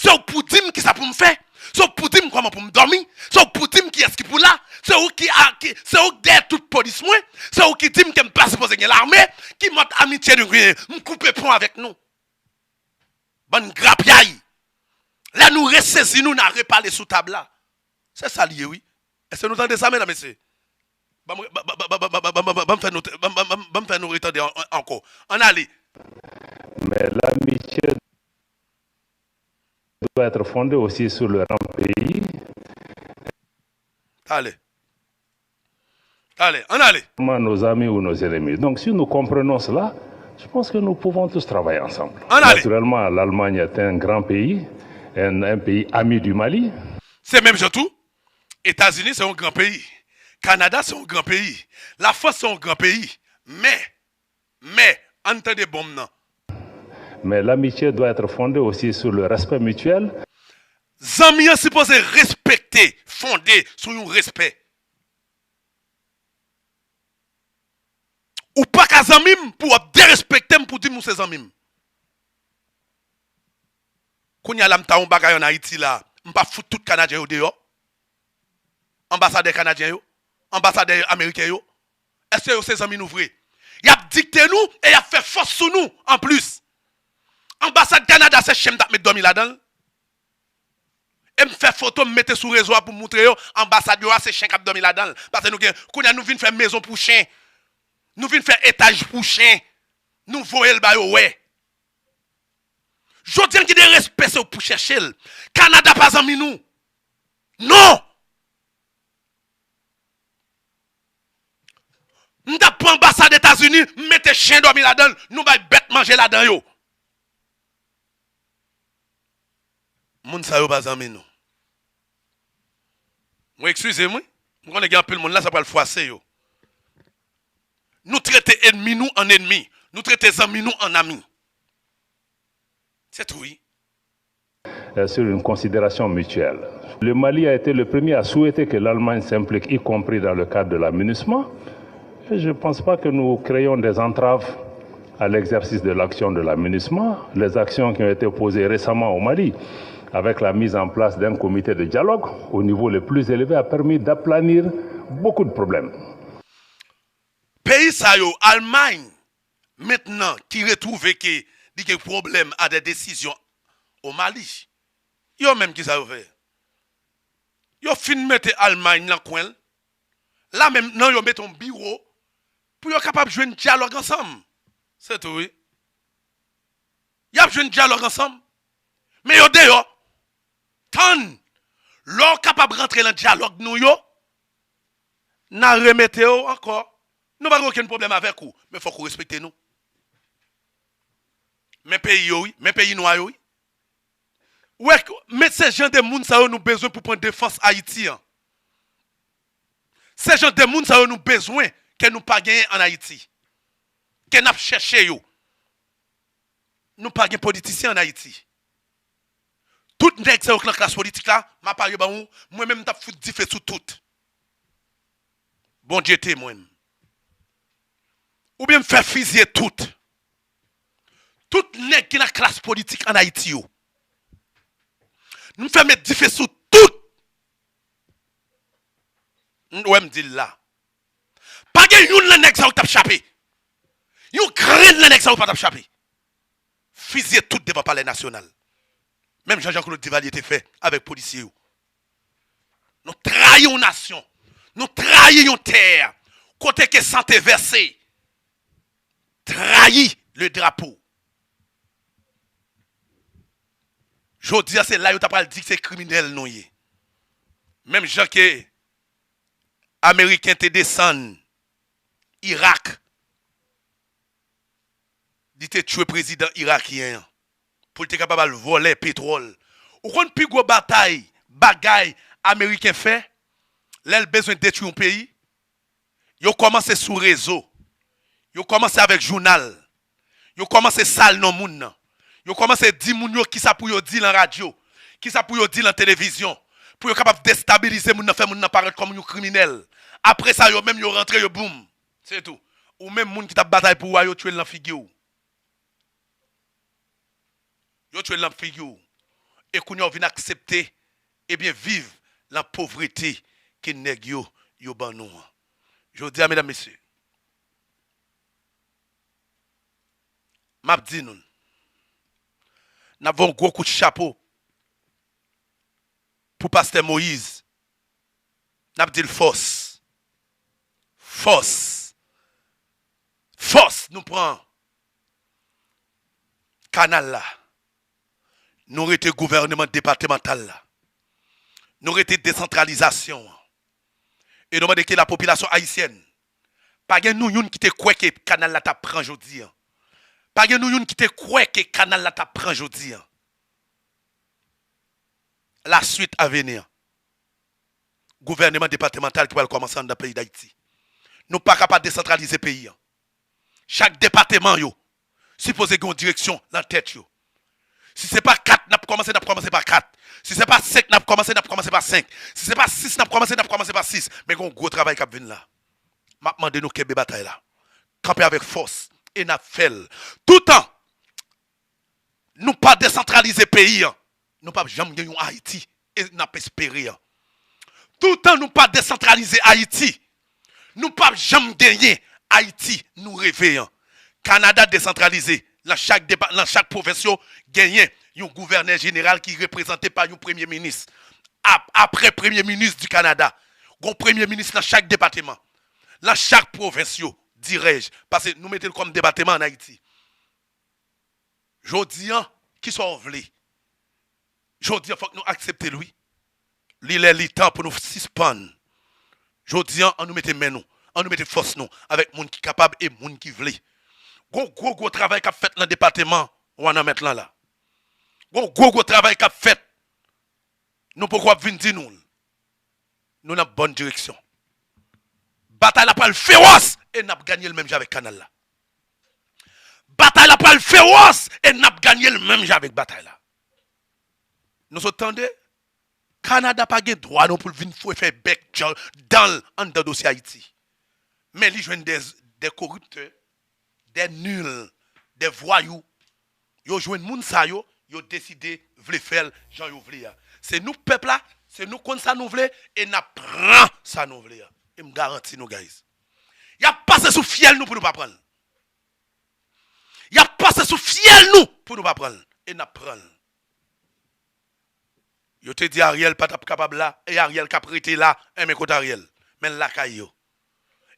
Se ou k pou di m kisa pou m fè. Se ou k pou di m kòman pou m dòmi. Se ou k pou di m kiyès ki pou la. Se ou ki, a, ki, se ou k dèyè tout polis mwen. Se ou ki di m ke m pa sipoze gen lame. Ki mòd amitye nou genyen? M koupe pon avèk nou. Bann grapyay. Lè nou resezi nou, n a repale sou tab la. Se sa l ye, wi. Èske nou tande sa, medam, mesye? Ban m, ban, ban, ban, ban, ban, ban, ban, ban, ban m fè nou, ban, ban, ban, ban m fè nou retande an-, an-, ankò. Ann ale. Mais l'amitié doit être fondée aussi sur le grand pays. Talè. Talè. Ann ale. Nos amis ou nos ennemis. Donc, si nous comprenons cela, je pense que nous pouvons tous travailler ensemble. Ann ale. Naturellement, l'Allemagne est un grand pays, un, un pays ami du Mali. Se menm jan tou. Etazini se yon gran peyi. Kanada se yon gran peyi. Lafrans se yon gran peyi. Men, men, ann tande bon m nan. Mais l'amitié doit être fondée aussi sur le respect mutuel. Zanmi an sipoze respekte, fonde sou yon respè. Ou pa ka zanmi m pou w ap derespekte m pou di m ou se zanmi m. Kounye a la m ta yon bagay ann Ayiti la, m pa fout tout Kanadyen yo deyò? Anbasadè kanadyen yo? Anbasadè ameriken yo? Èske yo se zanmi nou vre? Y ap dikte nou e y ap fè fòs sou nou anplis. Anbasad Kanada se chen m t ap met dòmi ladan l. E m fè foto m mete sou rezo a pou m moutre yo, anbasad yo a se chen k ap dòmi ladan l. Paske nou gen, kounye a nou vin fè mezon pou chen. Nou vin fè etaj pou chen. Nou voye l ba yo wè. Jodi a gen de respè se ou k pou chèche l. Kanada pa zanmi nou. Non! M t ap pran anbasad Etazini, m mete chen dòmi ladan l, nou bay bèt manje ladan yo. Moun sa yo pa zanmi nou. Mwen eskize m wi. M konnen gen anpil moun la sa pral fwase yo. Nou trete enmi nou an enmi. Nou trete zanmi nou an ami. Se tou wi. Euh, sur une considération mutuelle. Le Mali a été le premier à souhaiter que l'Allemagne s'implique, y compris dans le cadre de la MINUSMA. Et je ne pense pas que nous créons des entraves à l'exercice de l'action de la MINUSMA. Les actions qui ont été posées récemment au Mali, avec la mise en place d'un comité de dialogue au niveau le plus élevé, a permis d'aplanir beaucoup de problèmes. Peyi sa yo, Almay, mentnan ki retwouve ke li gen pwoblèm a de desizyon o Mali, yo menm kisa yo fè? Yo fin mete Almay nan kwen l, la menm nan yo mete yon biwo pou yo kapab jwenn dyalòg ansanm. Se tou wi. Y ap jwenn dyalòg ansanm. Men yo deyò. Tann. Lè w kapab rantre nan dyalòg nou yo, n a remete w ankò. Nou pa gen okenn pwoblèm avèk ou, men fòk ou respekte nou. Men peyi yo wi, men peyi nwa yo wi. Ou wè, men se jan de moun sa yo nou bezwen pou pran defans Ayiti an. Se jan de moun sa yo nou bezwen ke nou pa genyen ann Ayiti. Ke n ap chèche yo. Nou pa gen politisyen ann Ayiti. Tout nèg sa yo k nan klas politik la, m a parye ba ou, mwen menm m t ap fout dife sou tout. Bondye temwen m. Oubyen m fè fizye tout. Tout nèg ki nan klas politik ann Ayiti yo. M fè met dife sou tout. Ou wè m di l la. Pa gen youn nan nèg sa yo k t ap chape. Yon grenn nan nèg sa yo pa t ap chape. Fizye tout devan Palè Nasyonal. Menm jan Jean Claude Duvalier te fè avèk polisye yo. Nou trayi yon nasyon. Nou trayi yon tè. Kote ke san te vèse. Trayi le drapo. Jodi a se la yo ta pral di se kriminèl nou ye. Menm jan ke Ameriken te desann Irak, li te tchwe prezidan irakyen an pou l te kapab al vòlè petwòl. Ou konn pi gwo batay, bagay Ameriken fè lè l bezwen detwi yon peyi? Yo kòmanse sou rezo. Yo kòmanse avèk jounal. Yo kòmanse sal non moun nan. Yo kòmanse di moun yo kisa pou yo di lan radyo, kisa pou yo di lan televizyon, pou yo kapab destabilize moun nan, fè moun nan parèt kòm yon kriminèl. Apre sa, yo menm yo rantre, yo boum. Se tou. Ou menm moun ki t ap batay pou w a, yo tchwe l lan figi w. Yo tchwe l lan figi w. E kounye a w vin aksepte ebyen, viv lan povrete ke nèg yo, yo ban nou an. Jodi a, medam, mesye, m ap di nou l, n ap voye yon gwo kout chapo pou pastè Moyiz. N ap di l fòs. Fòs. Fòs nou pran kanal la. Nou rete gouvèneman depatmantal la. Nou rete desantralizasyon an. E nou mande ke lapopilasyon ayisyèn, pa gen nou youn ki te kwè ke kanal la t ap pran jodi an. Pa gen nou youn ki te kwè ke kanal la t ap pran jodi an. La suite à venir. Gouvèneman depatmantal ki pral kòmanse anndan peyi Dayiti. Nou pa ka pa desantralize peyi an. Chak depatman yo sipoze gen yon direksyon lan tèt yo. Si se pa kat n ap kòmanse, n ap kòmanse pa kat. Si se pa senk n ap kòmanse, n ap kòmanse pa senk. Si se pa sis n ap kòmanse, n ap kòmanse pa sis. Men gen yon gwo travay k ap vin la. M ap mande nou kenbe batay la. Kanpe avèk fòs e n ap fè l. Toutan nou pa desantralize peyi an, nou p ap janm gen yon Ayiti e n ap espere an. Toutan nou pa desantralize Ayiti, nou p ap janm genyen Ayiti nou reve an. Kanada desantralize. Lan chak depa-, lan chak pwovens yo, genyen yon gouvènè jeneral ki reprezante pa yon premye minis. Ap-, apre premye minis di Kanada, gon premye minis lan chak depatman, lan chak pwovens yo, dirèj, paske nou mete l kòm depatman ann Ayiti. Jodi an, kisa w vle? Jodi an, fòk nou aksepte l, wi. Li lè, li tan pou nou sispann. Jodi an, ann nou mete men nou, ann nou mete fòs nou avèk moun ki kapab e moun ki vle. Gon gwo, gwo travay k ap fèt lan depatman Wanament lan la. Gon gwo, gwo travay k ap fèt. Nou poko ap vin di nou l. Nou nan bòn direksyon. Batay la pral fewòs e n ap ganye l menm jan avèk kanal la. Batay la pral fewòs e n ap ganye l menm jan avèk batay la. Nou sot tande? Kanada pa gen dwa non pou l vin foure fè bèk, djan, dan l anndan dosye Ayiti. Men li jwenn dè, dè koriptè, dè nil, dè vwayou. Yo jwenn moun sa yo, yo deside vle fè l jan yo vle a. Se nou pèp la, se nou konn sa nou vle, e n ap pran sa nou vle a. E m garanti nou, guys. Y ap pase sou fyèl nou pou nou pa pran l. Y ap pase sou fyèl nou pou nou pa pran l. E n ap pran l. Yo te di Ariel pa t ap kapab la, e Ariel k ap rete la, enben kote Ariel? Men l lakay yo.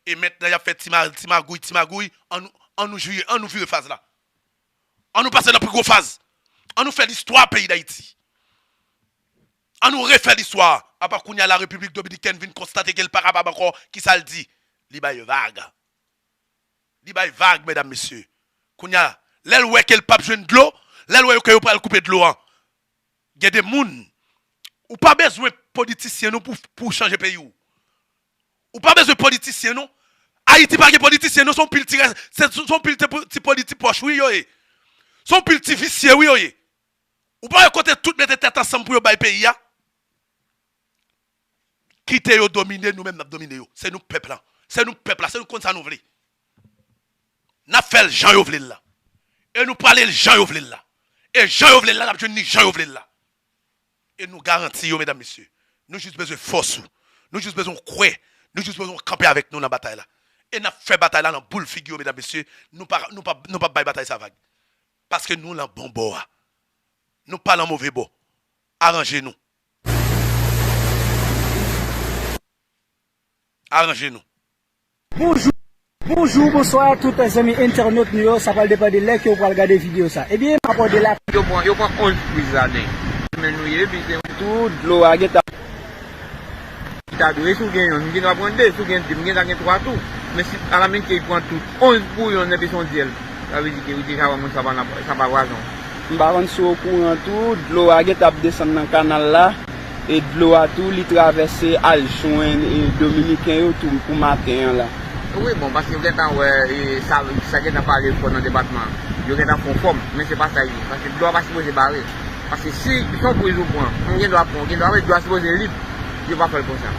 E mentnan y ap fè ti ma-, ti magouy, ti magouy, ann nou, ann nou jire, ann nou vire faz la. Ann nou pase nan pi gwo faz. Ann nou fè listwa peyi Dayiti. Ann nou refè listwa. Apa kounye a la Repiblik Dominikèn vin konstate ke l pa kapab ankò, kisa l di? Li bay vag. Li bay vag, medam, mesye. Kounye a, lè l wè ke l p ap jwenn dlo, lè l wè ke yo pral koupe dlo an, gen de moun, ou pa bezwen politisyen non pou, pou chanje peyi w. Ou pa bezwen politisyen non. Ayiti pa gen politisyen non, se yon pil ti rès, se, se yon pil ti, ti politik pòch wi yo ye. Se yon pil ti visye wi yo ye. Ou pa wè kote tout mete tèt ansanm pou yo bay peyi a? Kite yo domine, nou menm n ap domine yo. Se nou pèp la. Se nou pèp la, se nou konn sa nou vle. N ap fè l jan yo vle l la. E nou prale l jan yo vle l la. E jan yo vle l la, n ap jwenn li jan yo vle l la. E nou garanti yo, medam, mesye. Nou jis bezwen fòs ou. Nou jis bezwen w kwè. Nou jis bezwen w kanpe avèk nou nan batay la. E n ap fè batay la nan boul figi yo, medam, mesye. Nou pa, nou pa, nou p ap bay batay sa vag. Paske nou lan bon bò a. Nou pa lan move bò. Aranje nou. Aranje nou. Bonjou. Bonjou, bonswa tout zanmi entènot nou yo. Sa pral depann de lè ke w pral gade videyo sa. Ebyen, m ap ode la. Yo pran, yo pran onz priz ladan. Men nou ye, epi se tou dlo a gentan. Li ta dwe, si w gen yonn, m gen dwa pran de, si w gen de, m gen dwa gen twa tou. Men si, alamen ke li pran tout, onz pou yonn, epi se yon dyèl. Sa vle di ke wi, deja wè moun sa pa nan, sa pa vwazen w. M pa konn si w okouran tou, dlo a gentan ap desann nan kanal la, e dlo a tou, li travèse al jwenn, e, Dominiken yo tou pou maten an la. Wi, bon, paske yo gentan wè, e, sa, sa gentan pale fò nan depatman an. Yo gentan fè yon fòm, men se pa sa l ye, paske dlo a pa sipoze bare. Paske si se yon priz ou pran, ou gen dwa pran, ou gen dwa, dlo a sipoze lib. Yo pa fè l konsa.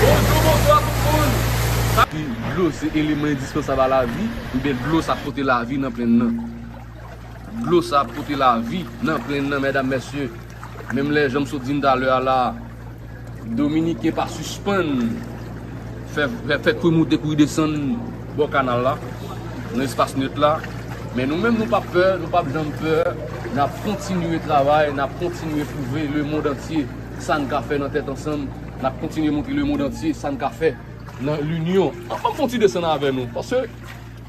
Bonjou, bonswa, dlo se eleman endispansab a lavi, enben dlo sa ap pote lavi nan plenn nan. Dlo sa ap pote lavi nan plenn nan, medam, mesye. Menm lè jan m sot di n talè a la, Dominiken pa sispann fè, fè, fè kouri moute, kouri desann bò kanal la, nan espas net la. Men nou menm, nou p ap pè, nou p ap janm pè. N ap kontinye travay, n ap kontinye pwouve lemonn antye sa n ka fè nan tèt ansanm. N ap kontinye montre lemonn antye sa n ka fè nan linyon. Ann, ban m fè yon ti desann avè nou, paske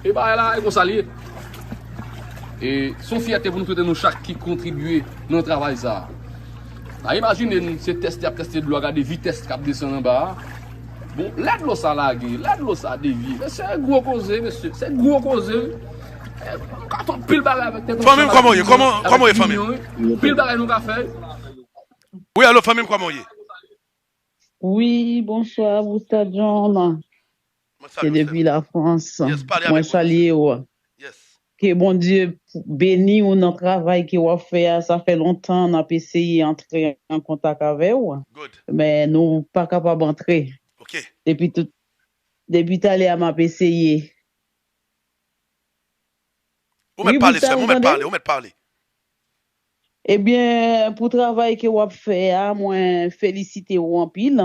e bagay la, e konsa l ye. E se yon fyète pou nou swete nou chak ki kontribye nan travay sa a. N a imajine n, se tèste y ap tèste dlo a, gade vitès k ap desann anba a. Bon, lè dlo sa lage, lè dlo sa devye, men se gwo koze, mesye, se gwo koze. E, m ka fè anpil bagay avèk tèt ansanm. Fanmi m, kòman w ye? Kòman, kòman w ye, fanmi? Anpil bagay nou ka fè. Wi, alo, fanmi m, kòman w ye? Wi, bonswa, Busta John. Se depi Lafrans. Mwen salye w. Ke Bondye beni w nan travay ke w ap fè a. Sa fè lontan n ap eseye antre an kontak avè w, men nou pa kapab antre. Depi tout, depi talè a m ap eseye. Ou mèt pale sè m, ou mèt pale, ou mèt pale. Ebyen, pou travay ke w ap fè a, mwen felisite w anpil.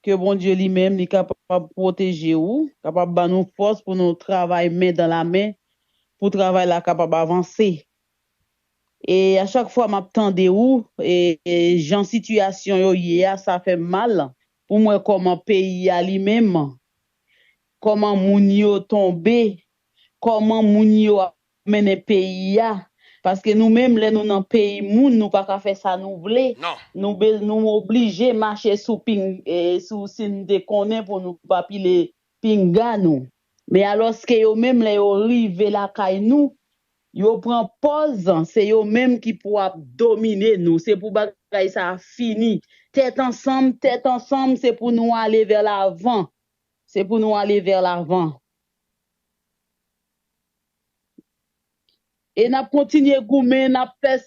Ke Bondye li menm li kapab pwoteje ou, kapab ban nou fòs pou nou travay men dan la men, pou travay la kapab avanse. E a chak fwa m ap tande ou, e, e jan sitiyasyon yo ye a, sa fè m mal pou m wè kòman peyi a li menm, kòman moun yo tonbe, kòman moun yo ap mennen peyi a. Paske nou menm, lè nou nan peyi moun, nou pa ka fè sa nou vle. Nou, nou oblije mache sou ping, e, sou si n te konnen pou nou pa pile pinga nou. Men alòske yo menm, lè yo rive lakay nou, yo pran pòz se yo menm ki pou ap domine nou. Se pou bagay sa a fini. Tèt ansanm, tèt ansanm, se pou nou ale vè lavan. Se pou nou ale vè lavan. E n ap kontinye goumen, n ap fè.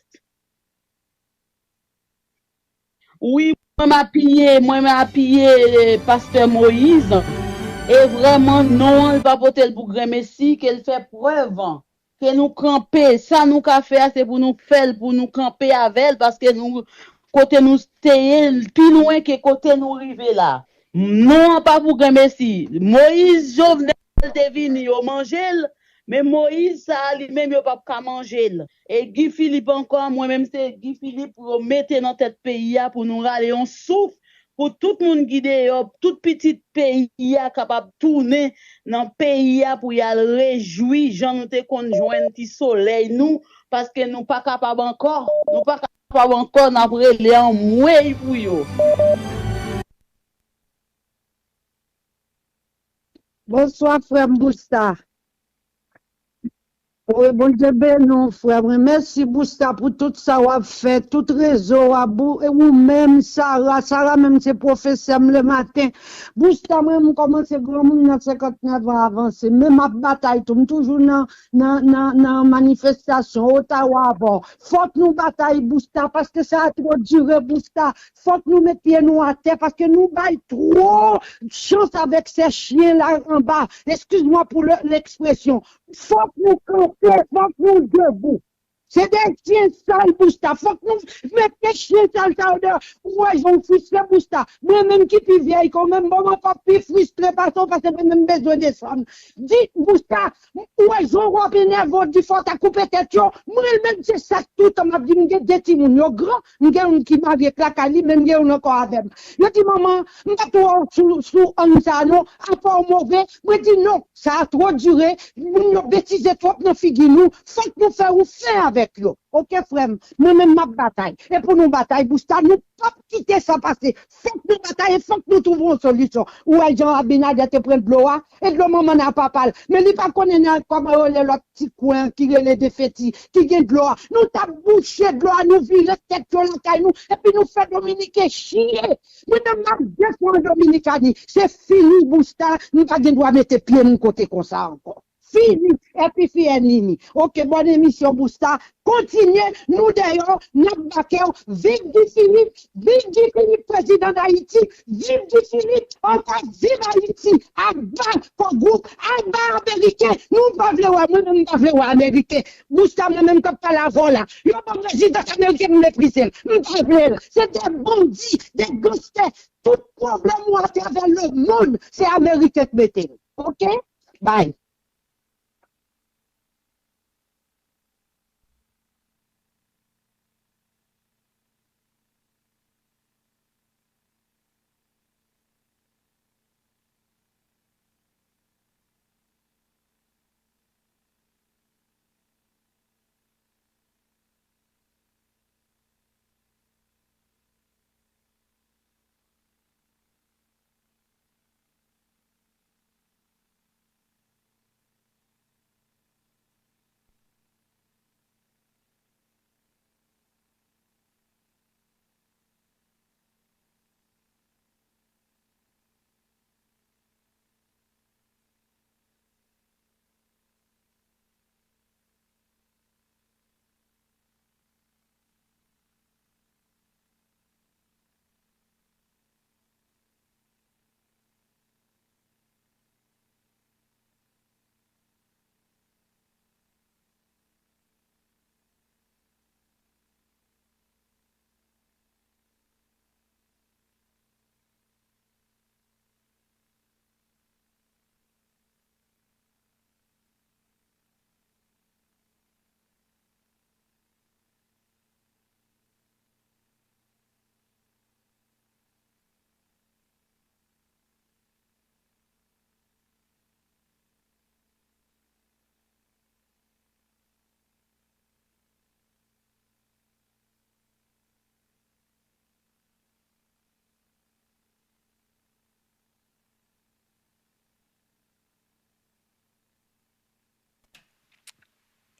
Wi, mwen m apiye, mwen m apiye Pastè Moïse. E vrèman, non an, l pa pote l pou grenmesi, ke l fè prèv. Ke nou kanpe, sa nou ka fè a, se pou nou fè l, pou nou kanpe avè l, paske nou, kote nou te ye, pi lwen ke kote nou rive la. Non an pa pou grenmesi. Moïse Jovenel te vini, yo manje l, men Moïse sa a, li menm, yo p ap ka manje l. E Guy Philippe ankò, mwen menm, se Guy Philippe pou yo mete nan tèt peyi a, pou nou rale yon souf, pou tout moun ki deyò, tout pitit peyi a kapab tounen nan peyi a pou y al rejwi jan nou te konn jwenn ti solèy nou, paske nou pa kapab ankò. Nou pa kapab ankò, n ap rele anmwey pou yo. Bonswa frè m Busta. Wi, Bondye beni w frè mwen. Mèsi Busta pou tout sa w ap fè, tout rezo w ap bou, e ou menm Sara, Sara menm se pwofesè m lematen. Busta mwen m kòmanse granmoun nan senkantnèf an avanse, men m ap batay tou, m toujou nan nan nan nan manifestasyon Ottawa avè w. Fòk nou batay Busta paske sa a twò dire Busta. Fòk nou met pye nou atè paske nou bay twò chans avèk se chyen la anba. Excuse-moi pour l'expression. Fòk nou kanpe, fòk nou debou. Se de chyen sal Busta. Fòk nou mete chyen sal sa yo deyò. Ou wè jan w fristre Busta. Mwen menm ki pi vyèy ke w menm, bon mwen ankò pi fristre pase w paske mwen menm m bezwen desann. Di Busta, ou wè jan w ap enève w, di fò w ta koupe tèt yo. Mwen menm se sa toutan m ap di, m gen de timoun, yo gran, m gen youn ki marye k lakay li, men m gen youn ankò avè m. Yo di manman, m pa twò sou sou ann sa a non, apa w move. Mwen di non, sa a twò dire, moun yo betize twòp nan figi nou, fòk nou fè yon fen avèk yo. Oke frè m, mwen menm m ap batay. E pou nou batay Busta, nou p ap kite sa pase. Fòk nou batay e fòk nou twouve yon solisyon. Ou wè jan Abinader te pran dlo a, e dlo manman nan papa l. Men li pa konnen nan kòman yo rele lòt ti kwen an ki rele Defeti, ki gen dlo a. Nou t ap bouche dlo a, nou vire tèt yo lakay nou, epi nou fè Dominiken chiye. Mwen menm m ap defann Dominikani. Se fini Busta, m pa gen dwa mete pye m kote konsa ankò. fini, epi fini. Ok, bòn emisyon Busta, kontinye, nou dèyè w, n ap bake w. Viv Guy Philippe, viv Guy Philippe, prezidan Dayiti, viv Guy Philippe, ankò viv Ayiti, aba Kò Gwoup, aba Ameriken, nou pa vle wè, mwen menm m pa vle wè Ameriken. Busta, mwen menm k ap pale avè w la, yo ban m rezidans ameriken, m meprize l, m pa vle l. Se de bandi, de ganstè, tout pwoblèm ou atravè lemonn, se Ameriken k mete l. Ok? Bye.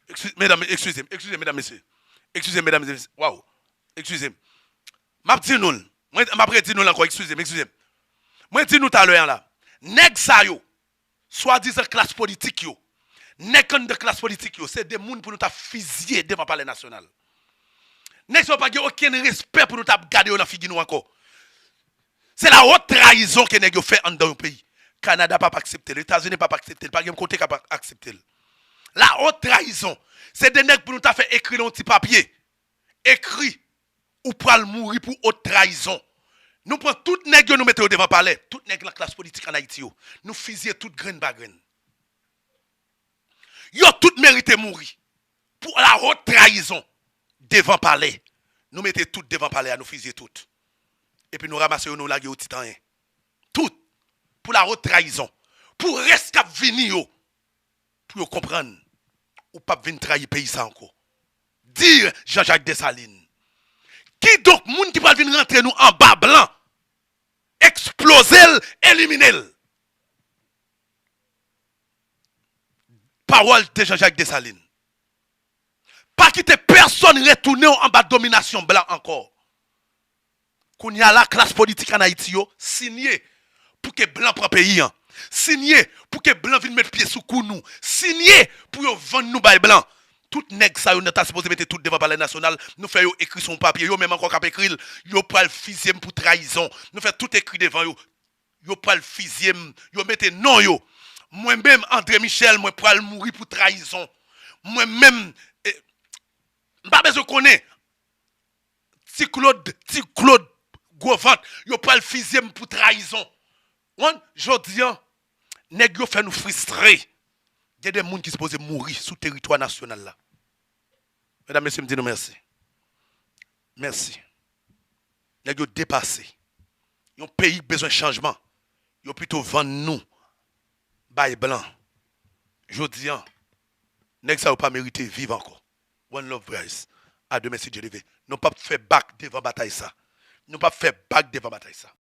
Eskize, medam, eskize m, eskize m, medam, mesye. Eskize m, medam, mesye. Waw. Eskize m. M ap di nou l. Mwen, m ap redi nou l ankò, eskize m, eskize m. Mwen di nou talè a la. Nèg sa yo, swadizan klas politik yo, nèg anndan klas politik yo, se de moun pou nou ta fizye devan Palè Nasyonal. Nèg sa yo pa gen okenn respè pou nou ta ap gade yo nan figi nou ankò. Se la wot trayizon ke nèg yo fè anndan yon peyi. Kanada p ap aksepte l, Etazini p ap aksepte l, pa gen kote k ap aksepte l. La wot trayizon. Se de nèg pou nou ta fè ekri nan yon ti papye. Ekri, ou pral mouri pou wot trayizon. Nou pran tout nèg yo, nou mete yo devan palè. Tout nèg nan klas politik ann Ayiti yo. Nou fizye tout grenn pa grenn. Yo tout merite mouri. Pou la wot trayizon. Devan palè. Nou mete tout devan palè a, nou fizye tout. Epi nou ranmase yo, nou lage yo ti tanyen. Tout. Pou la wot trayizon. Pou rès k ap vini yo. Pou yo konprann. Ou p ap vin trayi peyi sa ankò. Di Jean-Jacques Dessalines. Kidonk, moun ki pral vin rantre nou anba blan, eksploze l, elimine l. Pawòl de Jean-Jacques Dessalines. Pa kite pèsonn retounen w anba dominasyon blan ankò. Kounye a la, klas politik ann Ayiti yo sinye pou ke blan pran peyi an. Sinye pou ke blan vin met pye sou kou nou. Sinye pou yo vann nou bay blan. Tout nèg sa yo, nou ta sipoze mete tout devan Palè Nasyonal. Nou fè yo ekri sou yon papye. Yo menm ankò k ap ekri l. Yo pral fizye m pou trayizon. Nou fè tout ekri devan yo. Yo pral fizye m. Yo mete non yo. Mwen menm, André Michel, mwen pral mouri pou trayizon. Mwen menm, eh, m pa bezwen konnen. Ti Claude, Ti Claude, gwo vant, yo pral fizye m pou trayizon. Wan, jodi an, nèg yo fè nou fristre. Gen de moun ki sipoze mouri sou teritwa nasyonal la. Medam, mesye, m di nou mèsi. Mèsi. Nèg yo depase. Yon peyi k bezwen chanjman, yo pito vann nou bay blan. Jodi an, nèg sa yo pa merite viv ankò. One love, guys. A demen si Dye le ve. Nou p ap fè bak devan batay sa. Nou p ap fè bak devan batay sa.